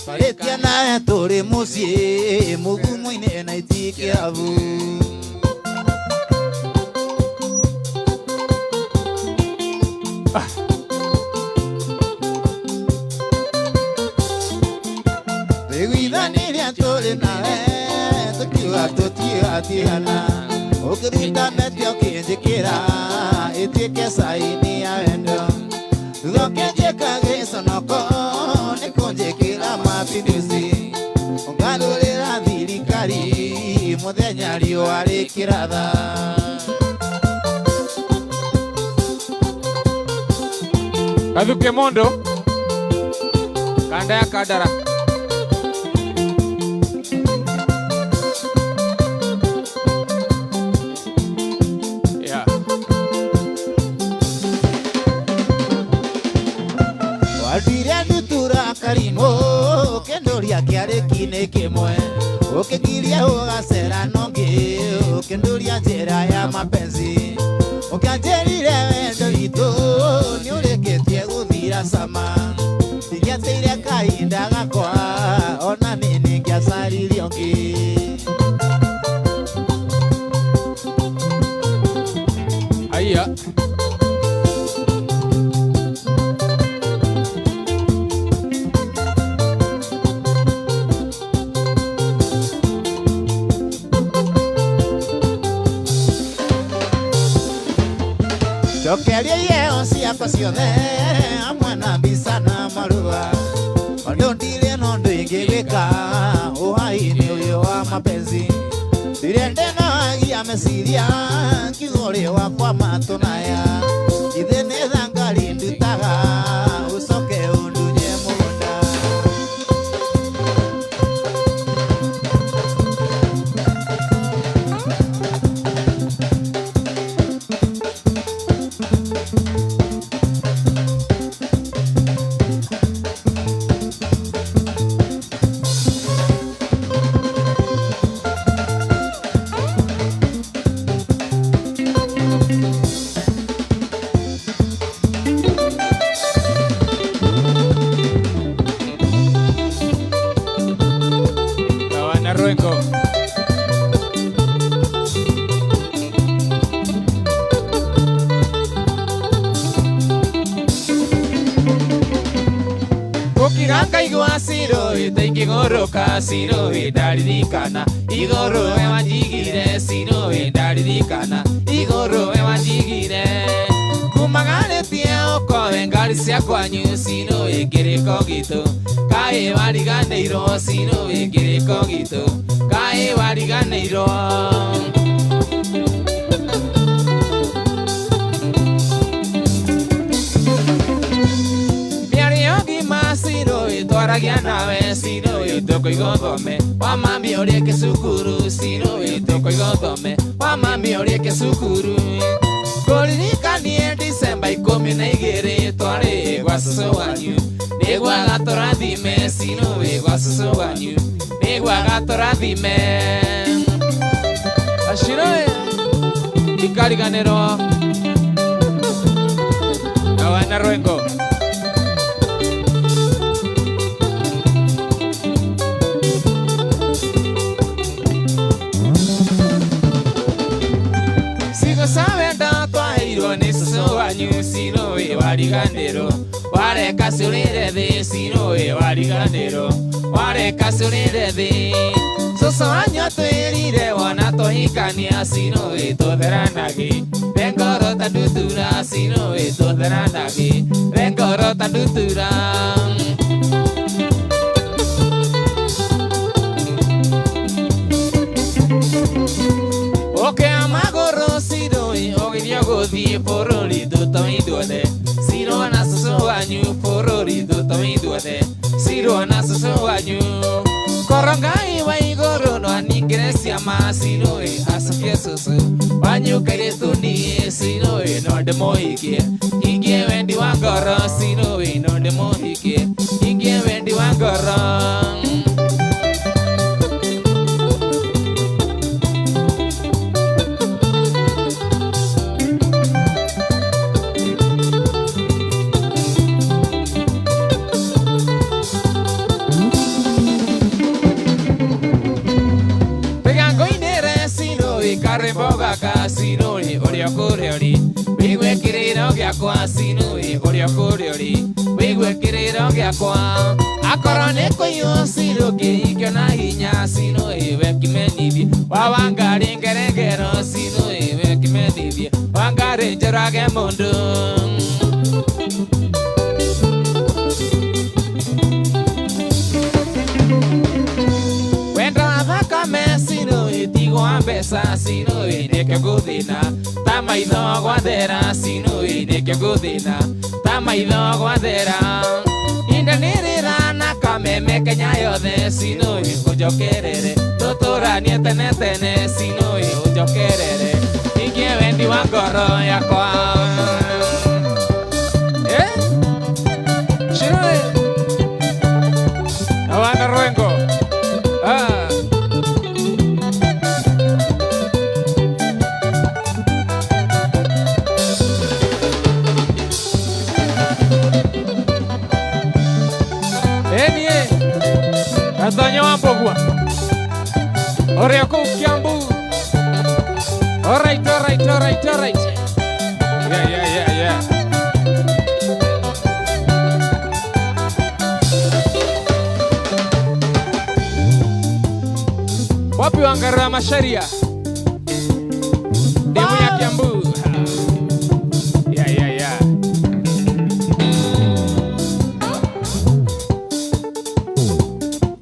Twarĩtia nawe tũrĩ mũciĩ mũgumu-inĩ na itikĩrabu. Tũiguithanĩria tũrĩ nawe tũkiuga tũtigatigana ũkĩruta mete ũkĩnjĩkĩra ĩtuĩke caini ya wendo thutha ũkĩnjĩka gĩconoko nĩ kũnjĩkĩra mapinduzi ũngarũra. nginya riũa rĩkĩratha. Kathuke mondo kanda ya Kandara. Yeah. Wandire ndutura karimũ ũkĩndũria kĩarĩki-inĩ kĩmwe ũkĩngiria ũgacera nongĩ ũkĩndũria njĩra ya mapenzi ũkĩanjĩrire wendo witũ nĩũrĩkĩtie gũthira cama ndigiateire kahinda gakwa ona nĩ nĩngĩacaririe ũngĩ. Aya. Cokeria iheo ciakwa ciothe hamwe na mbica na marũa tondũ ndirĩ na ũndũ ingĩgĩka ũhai-inĩ ũyũ wa mapenzi ndirĩ ndĩnogia meciria ngiuga ũrĩ wakwa matũ naya ithe nĩ thangari ndutaga ũcoke ũndunye mũgũnda. Sabana Ruengo. Ukiranga igwa ciro itaingĩgũrũka ciro ndaririkana igũrũ we wanjigire ciro ndaririkana igũrũ we wanjigire kumagarĩtie ũkoe ngari cia kwanyu ciro kĩrĩko gitũ kaĩ wariganĩirwo ciro kĩrĩko gitũ kaĩ wariganĩirwo. Twaragia nawe ciro tũkũiga ũthome wa mami ũrĩke cukuru ciro tũkũiga ũthome wa mami ũrĩke cukuru kũririkanie Disemba 12 twarĩ gwa cũcũ wanyu nĩgwaga tũrathime ciro gwa cũcũ wanyu nĩgwaga tũrathime aciro ndikariganĩrwo Sabana Ruengo. Ciro wariganĩrwo wareka ciũrĩre thĩ ciro wariganĩrwo wareka ciũrĩre thĩ cũcũ wanyu atwĩrire wona tũhikania ciro tũtheranagi rengoro ta ndutura ciro tũtheranagi rengoro ta ndutura. Ũkĩa magũrũ ciro ũgĩthiĩ gũthiĩ bũrũri tũtoithuothe ciro na cũcũ wanyu bũrũri tũtoithuothe ciro na cũcũ wanyu korwo Ngai wa igũrũ no aningĩre ciama ciro acokie cũcũ wanyu kairĩtu niĩ ciro no ndĩmũhikie hingie wendi wa ngoro ciro no ndĩmũhikie hingie wendi wa ngoro. Ũrĩa kũrĩa ũrĩ wĩigue kĩrĩro gĩakwa ciro ũrĩa kũrĩa ũrĩ wĩigue kĩrĩro gĩakwa akorwo nĩ kũiywo ciro kĩhikio na hinya ciro we kĩmenyithie wa Wangari ngerengero ciro we kĩmenyithie Wangari Njoroge mũndũ. Wendo wa thakame ciro Wa mbeca cinũĩ nĩkĩo ngũthĩna ta maitho gwathera cinũĩ nĩkĩo ngũthĩna ta maitho gwathera indanĩrĩra na kameme Kenya yothe cinũĩ ũnjokerere tũtũranie tene tene cinũĩ ũnjokerere ingie wendi wa ngoro yakwa. Cinũĩ Awana Rwengo. Ah. Enie Gathonyo wa Mbũgua ũrĩa kũu Kiambu. Alright, alright, alright, alright. Yeah, yeah, yeah, yeah. Wapi Wangara Macharia? Demu ya Kiambu. Yeah, yeah, yeah.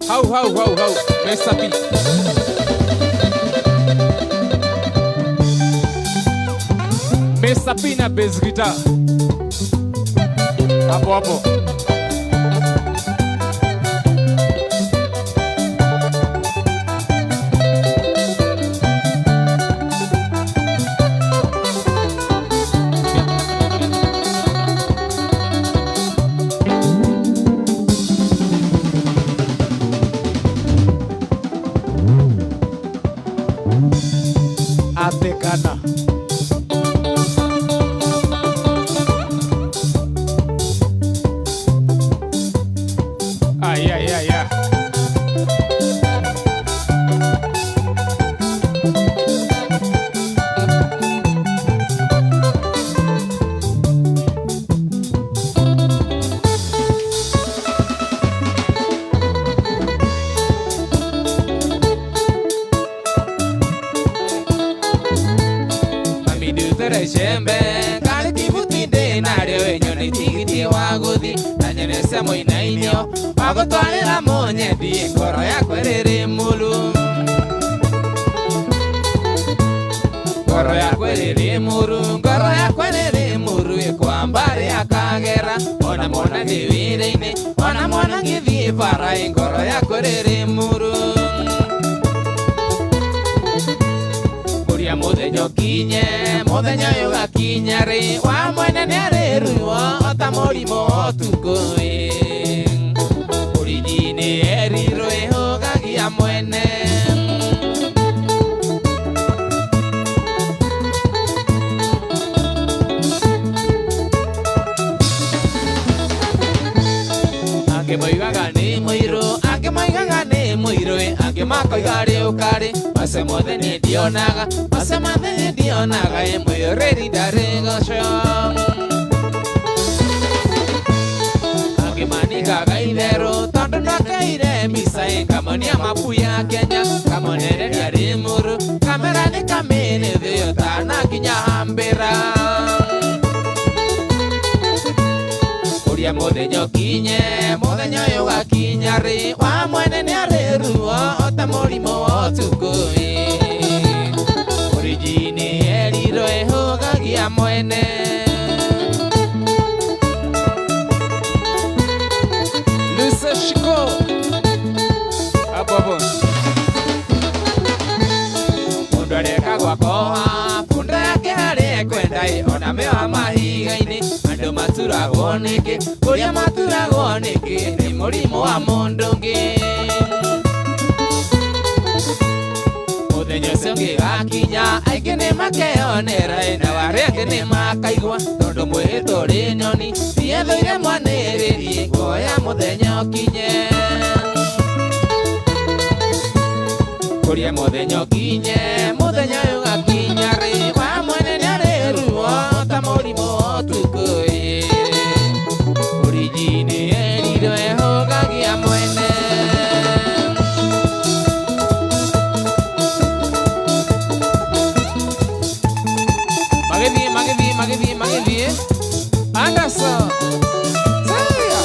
How, how, how, how. Mr. P. Mr. P na bass guitar. Hapo hapo. Atekana. Ay, ay, ay, ay. Jembe kari kibutinde naryo enyoni tigitie waguthi na nyone cia mũinainio wagũtwarĩra mũnyendi ngoro yakwa ĩrĩrĩ mũru ngoro yakwa ĩrĩrĩ mũru ngoro yakwa ĩrĩrĩ mũru ĩkwamba rĩa Kagera ona mwana ndĩ wĩra-inĩ ona mwana ngĩthiĩ bara ngoro yakwa ĩrĩrĩ mũru Mũthenya ũkinye mũthenya ũyũ ũgakinya rĩ wa mwene nĩarĩ ruo ota mũrimũ ũtukũ ĩ ũrigi-inĩ erirwo ĩhũgagia mwene. Angĩ moigaga nĩ mũirũ angĩ moigaga nĩ mũirũ angĩ makoiga rĩũkarĩ macio mothe niĩ ndionaga macio mothe niĩ ndionaga ĩ mwĩyũrĩri ndarĩ goco angĩ manikaga itherũ tondũ ndakeire mbica ĩ ngamonia mabu ya Kenya ngamonereria rĩ mũrũ kamera nĩ kamĩrĩ thĩ ũtanakinya hambĩra Ũrĩa mũthenya ũkinye mũthenya ũyũ ũgakinya rĩ wa mwene nĩarĩ ruo ota mũrimũ wa ũtukũ ĩ ũrigi-inĩ erirwo ĩhũgagia mwene. Luce Shiko hapo hapo. Mũndũ areka gwakoha bunda yake harĩa ekwenda ĩ ona mĩoha mahiga-inĩ andũ maturagwo nĩkĩ kũrĩa maturagwo nĩkĩ nĩ mũrimũ wa mũndũ ũngĩ mũthenya ũcio ũngĩgakinya aingĩ nĩmakeyonera ĩ na arĩa angĩ nĩmakaigua tondũ mwĩhĩtwo ũrĩ nyoni tiethũire mwanĩrĩri nguoya mũthenya ũkinye kũrĩa mũthenya ũkinye mũthenya ũyũ ũgakinya rĩ wa mwene nĩarĩ ruo ta mũrimũ wa ũtukũ ĩ ũrigi-inĩ erirwo ĩhũgagia mwene. Magĩthiĩ magĩthiĩ magĩthiĩ magĩthiĩ Anderson Saya.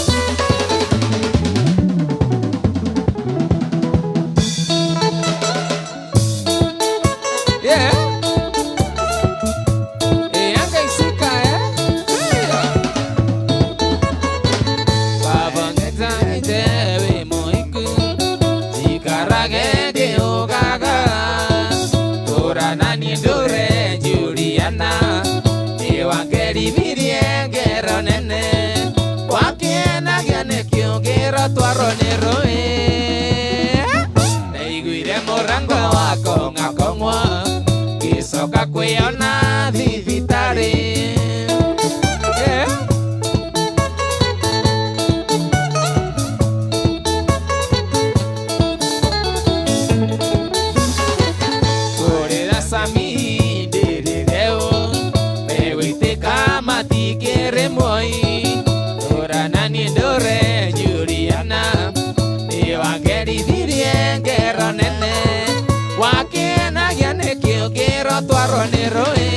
Juliana Niwangerithirie ngero nene Wakĩenagia nĩkĩo ngĩro twarwo nĩ rũĩ Ndaiguire mũrango wakong'akong'wo Ngĩcoka kwĩona thibitarĩ. Kũrĩra Sami ndĩrĩreo Megũitĩka matikĩrĩ moi Ndũra na niĩ ndũre Juliana Nĩwangerithirie ngero nene Wakĩenagia nĩkĩo ngĩro twarwo nĩ rũĩ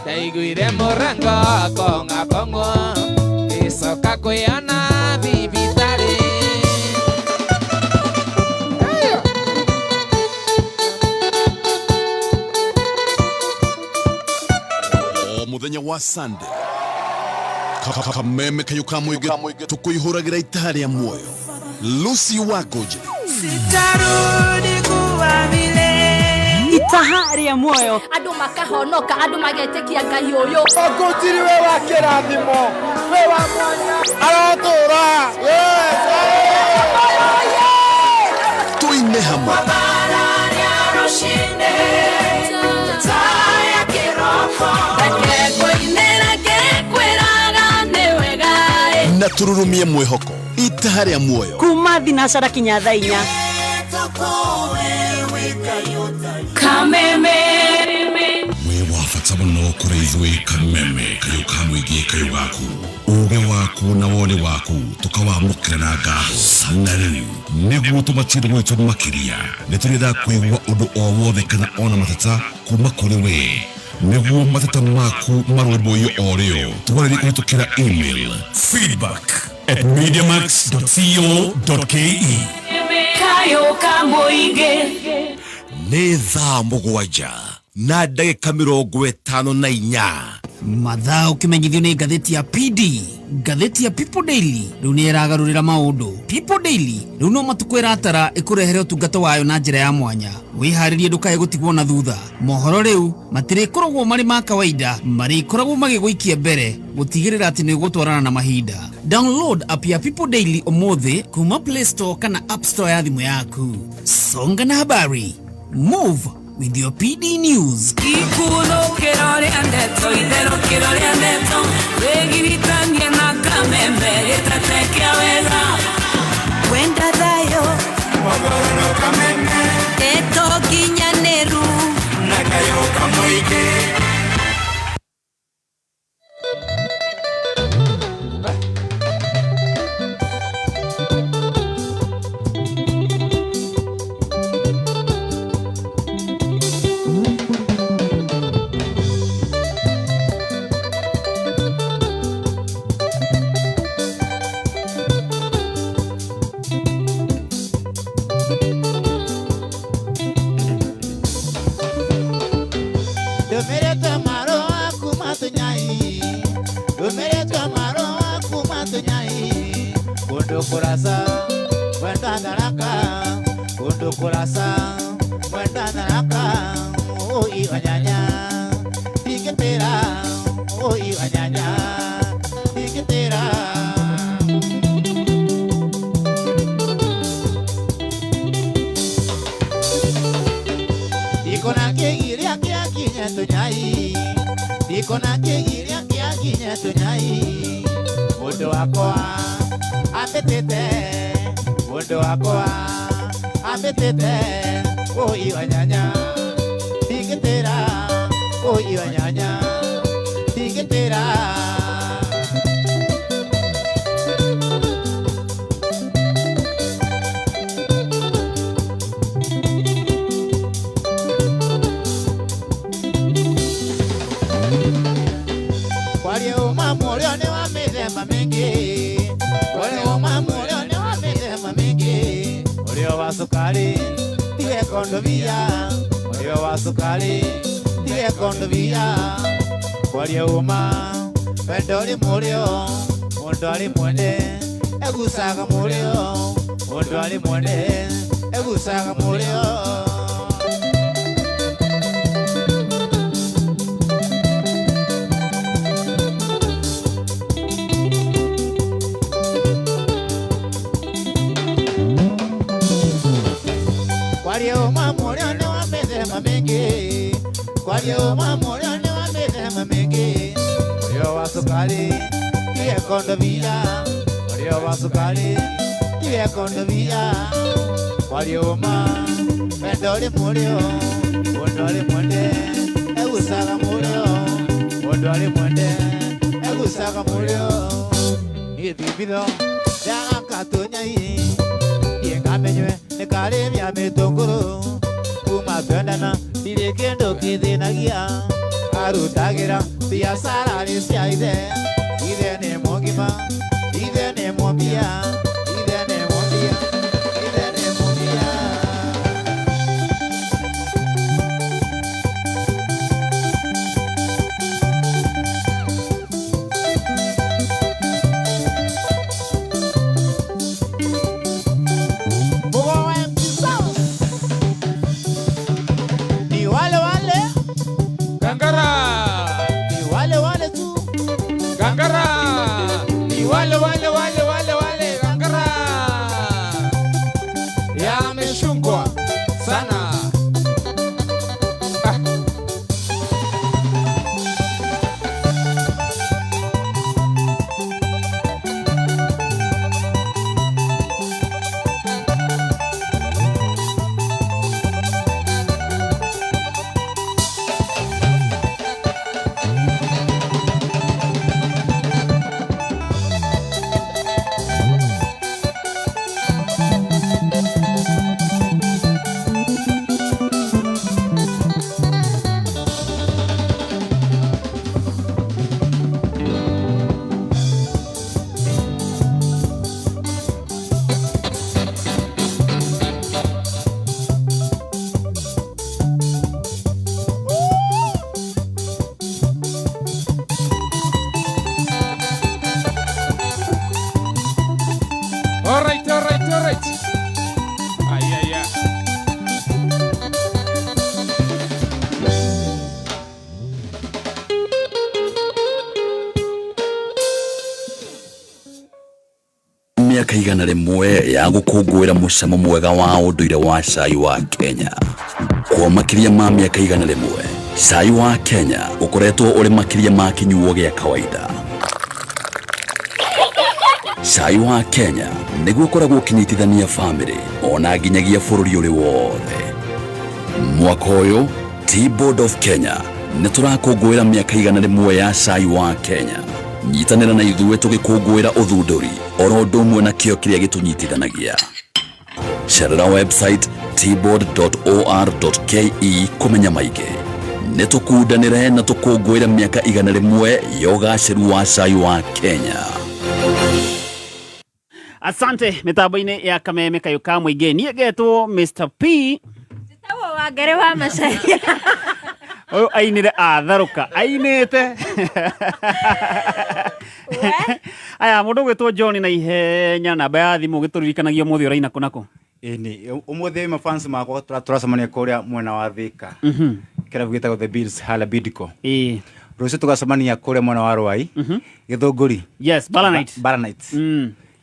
Ndaiguire mũrango kong'akong'wo Ngĩcoka kwĩona thibitarĩ. O muthenya wa Sunday Kameme kayo ka mũingĩ tũkũihũragĩra itaha rĩa muoyo Lucy Wakonje Sitarudi kuwa vile itaha rĩa muoyo andu makahonoka andu magetekia Ngai uyu Okutiri we wa kĩrathimo we wa mwanya arotũra. Yes. Tuine hamwe na tururumie mwihoko itaha rĩa muoyo kuma thinacara kinya thaa inya. Kameme Wĩ wa bata mũno kũrĩ ithuĩ Kameme kayũ ka mũingĩ kayũ gaku ũũgĩ waku na woni waku tũkawamũkĩra na ngatho na rĩu nĩguo tũmatie gwitũ makĩria nĩ tũrĩendaga kũigua ũndũ o wothe kana ona mateta kuma kũrĩ we nĩguo mateta maku marũmbũiyo o rĩo twarĩrie kũhĩtũkĩra email feedback@mediamax.co.ke Kayo ka mũingĩ nĩ thaa 7:54 Mathaa ũkĩmenyithio nĩ ngathĩti ya PD ngathĩti ya People Daily rĩu nĩ ĩragarũrĩra maũndũ. People Daily rĩu no matukũ ĩratara ĩkũrehere ũtungata wayo na njĩra ya mwanya. Wĩharĩrie ndũkae gũtigwo na thutha. Mohoro rĩu matirĩkoragwo marĩ ma kawaida, marĩkoragwo magĩgũikia mbere gũtigĩrĩra atĩ nĩ ũgũtwarana na mahinda. Download app ya People Daily ũmũthĩ kuma Play Store kana App Store ya thimũ yaku. Songa na habari. Move with your PD News. Ikunũkĩro rĩa ndeto itherũkĩro rĩa ndeto wĩgiritanie na Kameme gĩtate kĩa wega wenda thayũ ndeto nginyanĩru na kayũ ka mũingĩ. Kurasa wenda daraka kundu kurasa wenda daraka oi wanyanya tiketera oi wanyanya tiketera ikona kegiria kia kinya tunyai ikona kegiria kia kinya tunyai mundu wakwa ambetete mundu wakwa ambetete oi wanyanya tiketera oi wanyanya tiketera kwaria uma mũrĩo nĩ wa mĩthemba mĩingĩ ũrĩo wa cukari tige kondobia ũrĩo wa cukari tige kondobia kwaria uma wendo ũrĩ mũrĩo mũndũ arĩ mwene egucaga mũrĩo mũndũ arĩ mwene egucaga mũrĩo. Kwaria ũma mũrĩo nĩ wa mĩthemba mĩingĩ. Kwaria ũma mũrĩo nĩ wa mĩthemba mĩingĩ. Mũrĩo wa cukari tiwe kondobia. Mũrĩo wa cukari tiwe kondobia. Kwaria ũma wendo ũrĩ mũrĩo. Mũndũ arĩ mwende egucaga mũrĩo. Mũndũ arĩ mwende egucaga mũrĩo. Niĩ thibitho ndagakatunyai ngamenywe nĩ karĩmia mĩtũngũrũ kuma twendana ndirĩ kĩndũ kĩthĩnagia arutagĩra biacara nĩ cia ithe ithe nĩ mũgima ithe nĩ mũmbia ithe nĩ mũmbia ithe nĩ mũmbia. Ni wale wale Gangara. Ni wale wale tu Gangara. Ni wale wale wale wale wale gangara. Yameshungwa sana. Ah. All right, all right, all right. Ay, ay, ay. Mĩaka 100 ya gũkũngũĩra mũcamo mwega wa ũndũire wa cai wa Kenya. Kwa makĩria ma mĩaka 100, cai wa Kenya ũkoretwo ũrĩ makĩria ma kĩnyuo gĩa kawaida. Cai wa Kenya nĩguo ũkoragwo ũkĩnyitithania bamĩrĩ ona nginyagia bũrũri ũrĩ wothe. Mwaka ũyũ Tea Board of Kenya nĩ tũrakũngũĩra mĩaka 100 ya cai wa Kenya. Nyitanĩra na ithuĩ tũgĩkũngũĩra ũthundũri oro ũndũ ũmwe na kĩo kĩrĩa gĩtũnyitithanagia. Cerera website teaboard.or.ke kũmenya maingĩ. Nĩ tũkundanĩre na tũkũngũĩre mĩaka 100 ya ũgacĩru wa cai wa Kenya. Asante mitambo-inĩ ya Kameme Kayũ ka Mũingĩ. Niĩ ngetwo Mr P. Njĩtagwo Wangari wa Macharia. Ũyũ ainire atharũka ainĩte. Aya mũndũ ũgwĩtwo John na ihenya namba ya thimũ gĩtũririkanagia ũmũthĩ ũraina kũ na kũ. Ĩni ũmũthĩ mafans makwa tũracemania kũrĩa mwena wa Thika. Kĩrabu gĩtagwo The Bills Hala Bidco. Rũciũ tũgacemania kũrĩa mwena wa Ruai. Gĩthũngũri. Yes, Bara Night. Bara Night.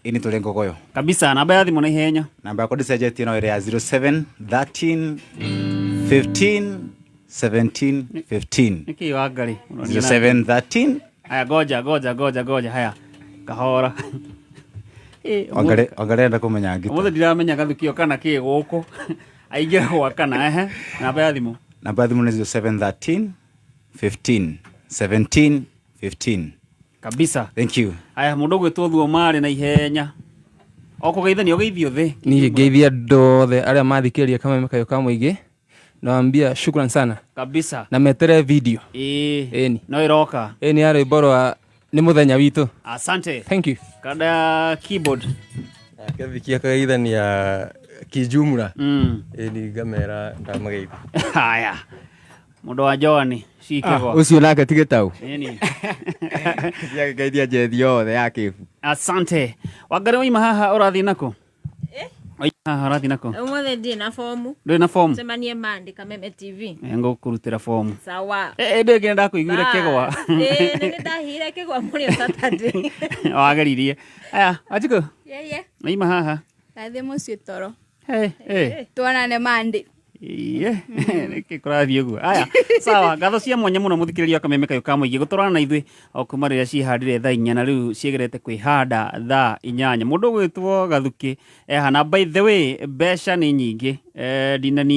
Ĩni tũrĩ Ngogoyo. Kabisa, namba ya thimũ na ihenya. Namba yakwa ndĩcenjetie no ĩrĩa ya 07 13 15 17 15. Nĩkĩ Wangari? 07 13. Aya goja goja goja goja haya. Kahora. Wangari enda kũmenya ngita. Ũmũthĩ ndiramenya gathukio kana kĩ gũkũ. Aingĩra gwa kana ehe. Namba ya thimũ. Namba ya thimũ nĩ 07 13 15 17 15. Kabisa. Thank you. Aya mũndũ ũgwĩtwo Thuomarĩ na ihenya. O kũgeithania ũgeithio thĩ. Niĩ ngeithia andũ othe arĩa mathikĩrĩria Kameme Kayũ ka Mũingĩ. Nawaambia shukran sana. Kabisa. Na metere video. Ĩĩ. Ĩni. No ĩroka. Ĩni ya rwĩmbo rwa nĩ mũthenya witũ. Asante. Thank you. Kanda ya keyboard. Kĩthiki akageithania kijumla. Ĩni ngamera ndamageithia. Haya. Mũndũ wa Joani cikĩgwa. Ũcio nake ti gĩtau. Ĩni. Ngeithia njethi yothe ya kĩbu. Asante. Wangari waima haha ũrathiĩ nakũ? Waima haha ũrathiĩ nakũ? Ũmũthĩ ndirĩ na bomu. Ndũrĩ na bomu? Cemanie Monday Kameme TV. Ngũkũrutĩra bomu. Sawa. Ĩ ndĩ ndakũiguire kĩgwa. Ĩ nĩ ndahire kĩgwa mũrĩo Saturday. Wageririe. Aya, Wanjikũ. Yeye. Waima haha. Ndathiĩ mũciĩ toro. Hey, hey. Tuonane Monday. Iye, nĩkĩ kũrathiĩ ũguo? Aya, sawa, ngatho cia mwanya mũno mũthikĩrĩria wa Kameme Kayũ ka Mũingĩ gũtũrana na ithuĩ o kuma rĩrĩa ciĩhandire thaa 4 na rĩu ciĩgerete kwĩhanda thaa 8. Mũndũ ũgwĩtwo Gathukĩ ehana. By the way, mbeca nĩ nyingĩ, ndinanina.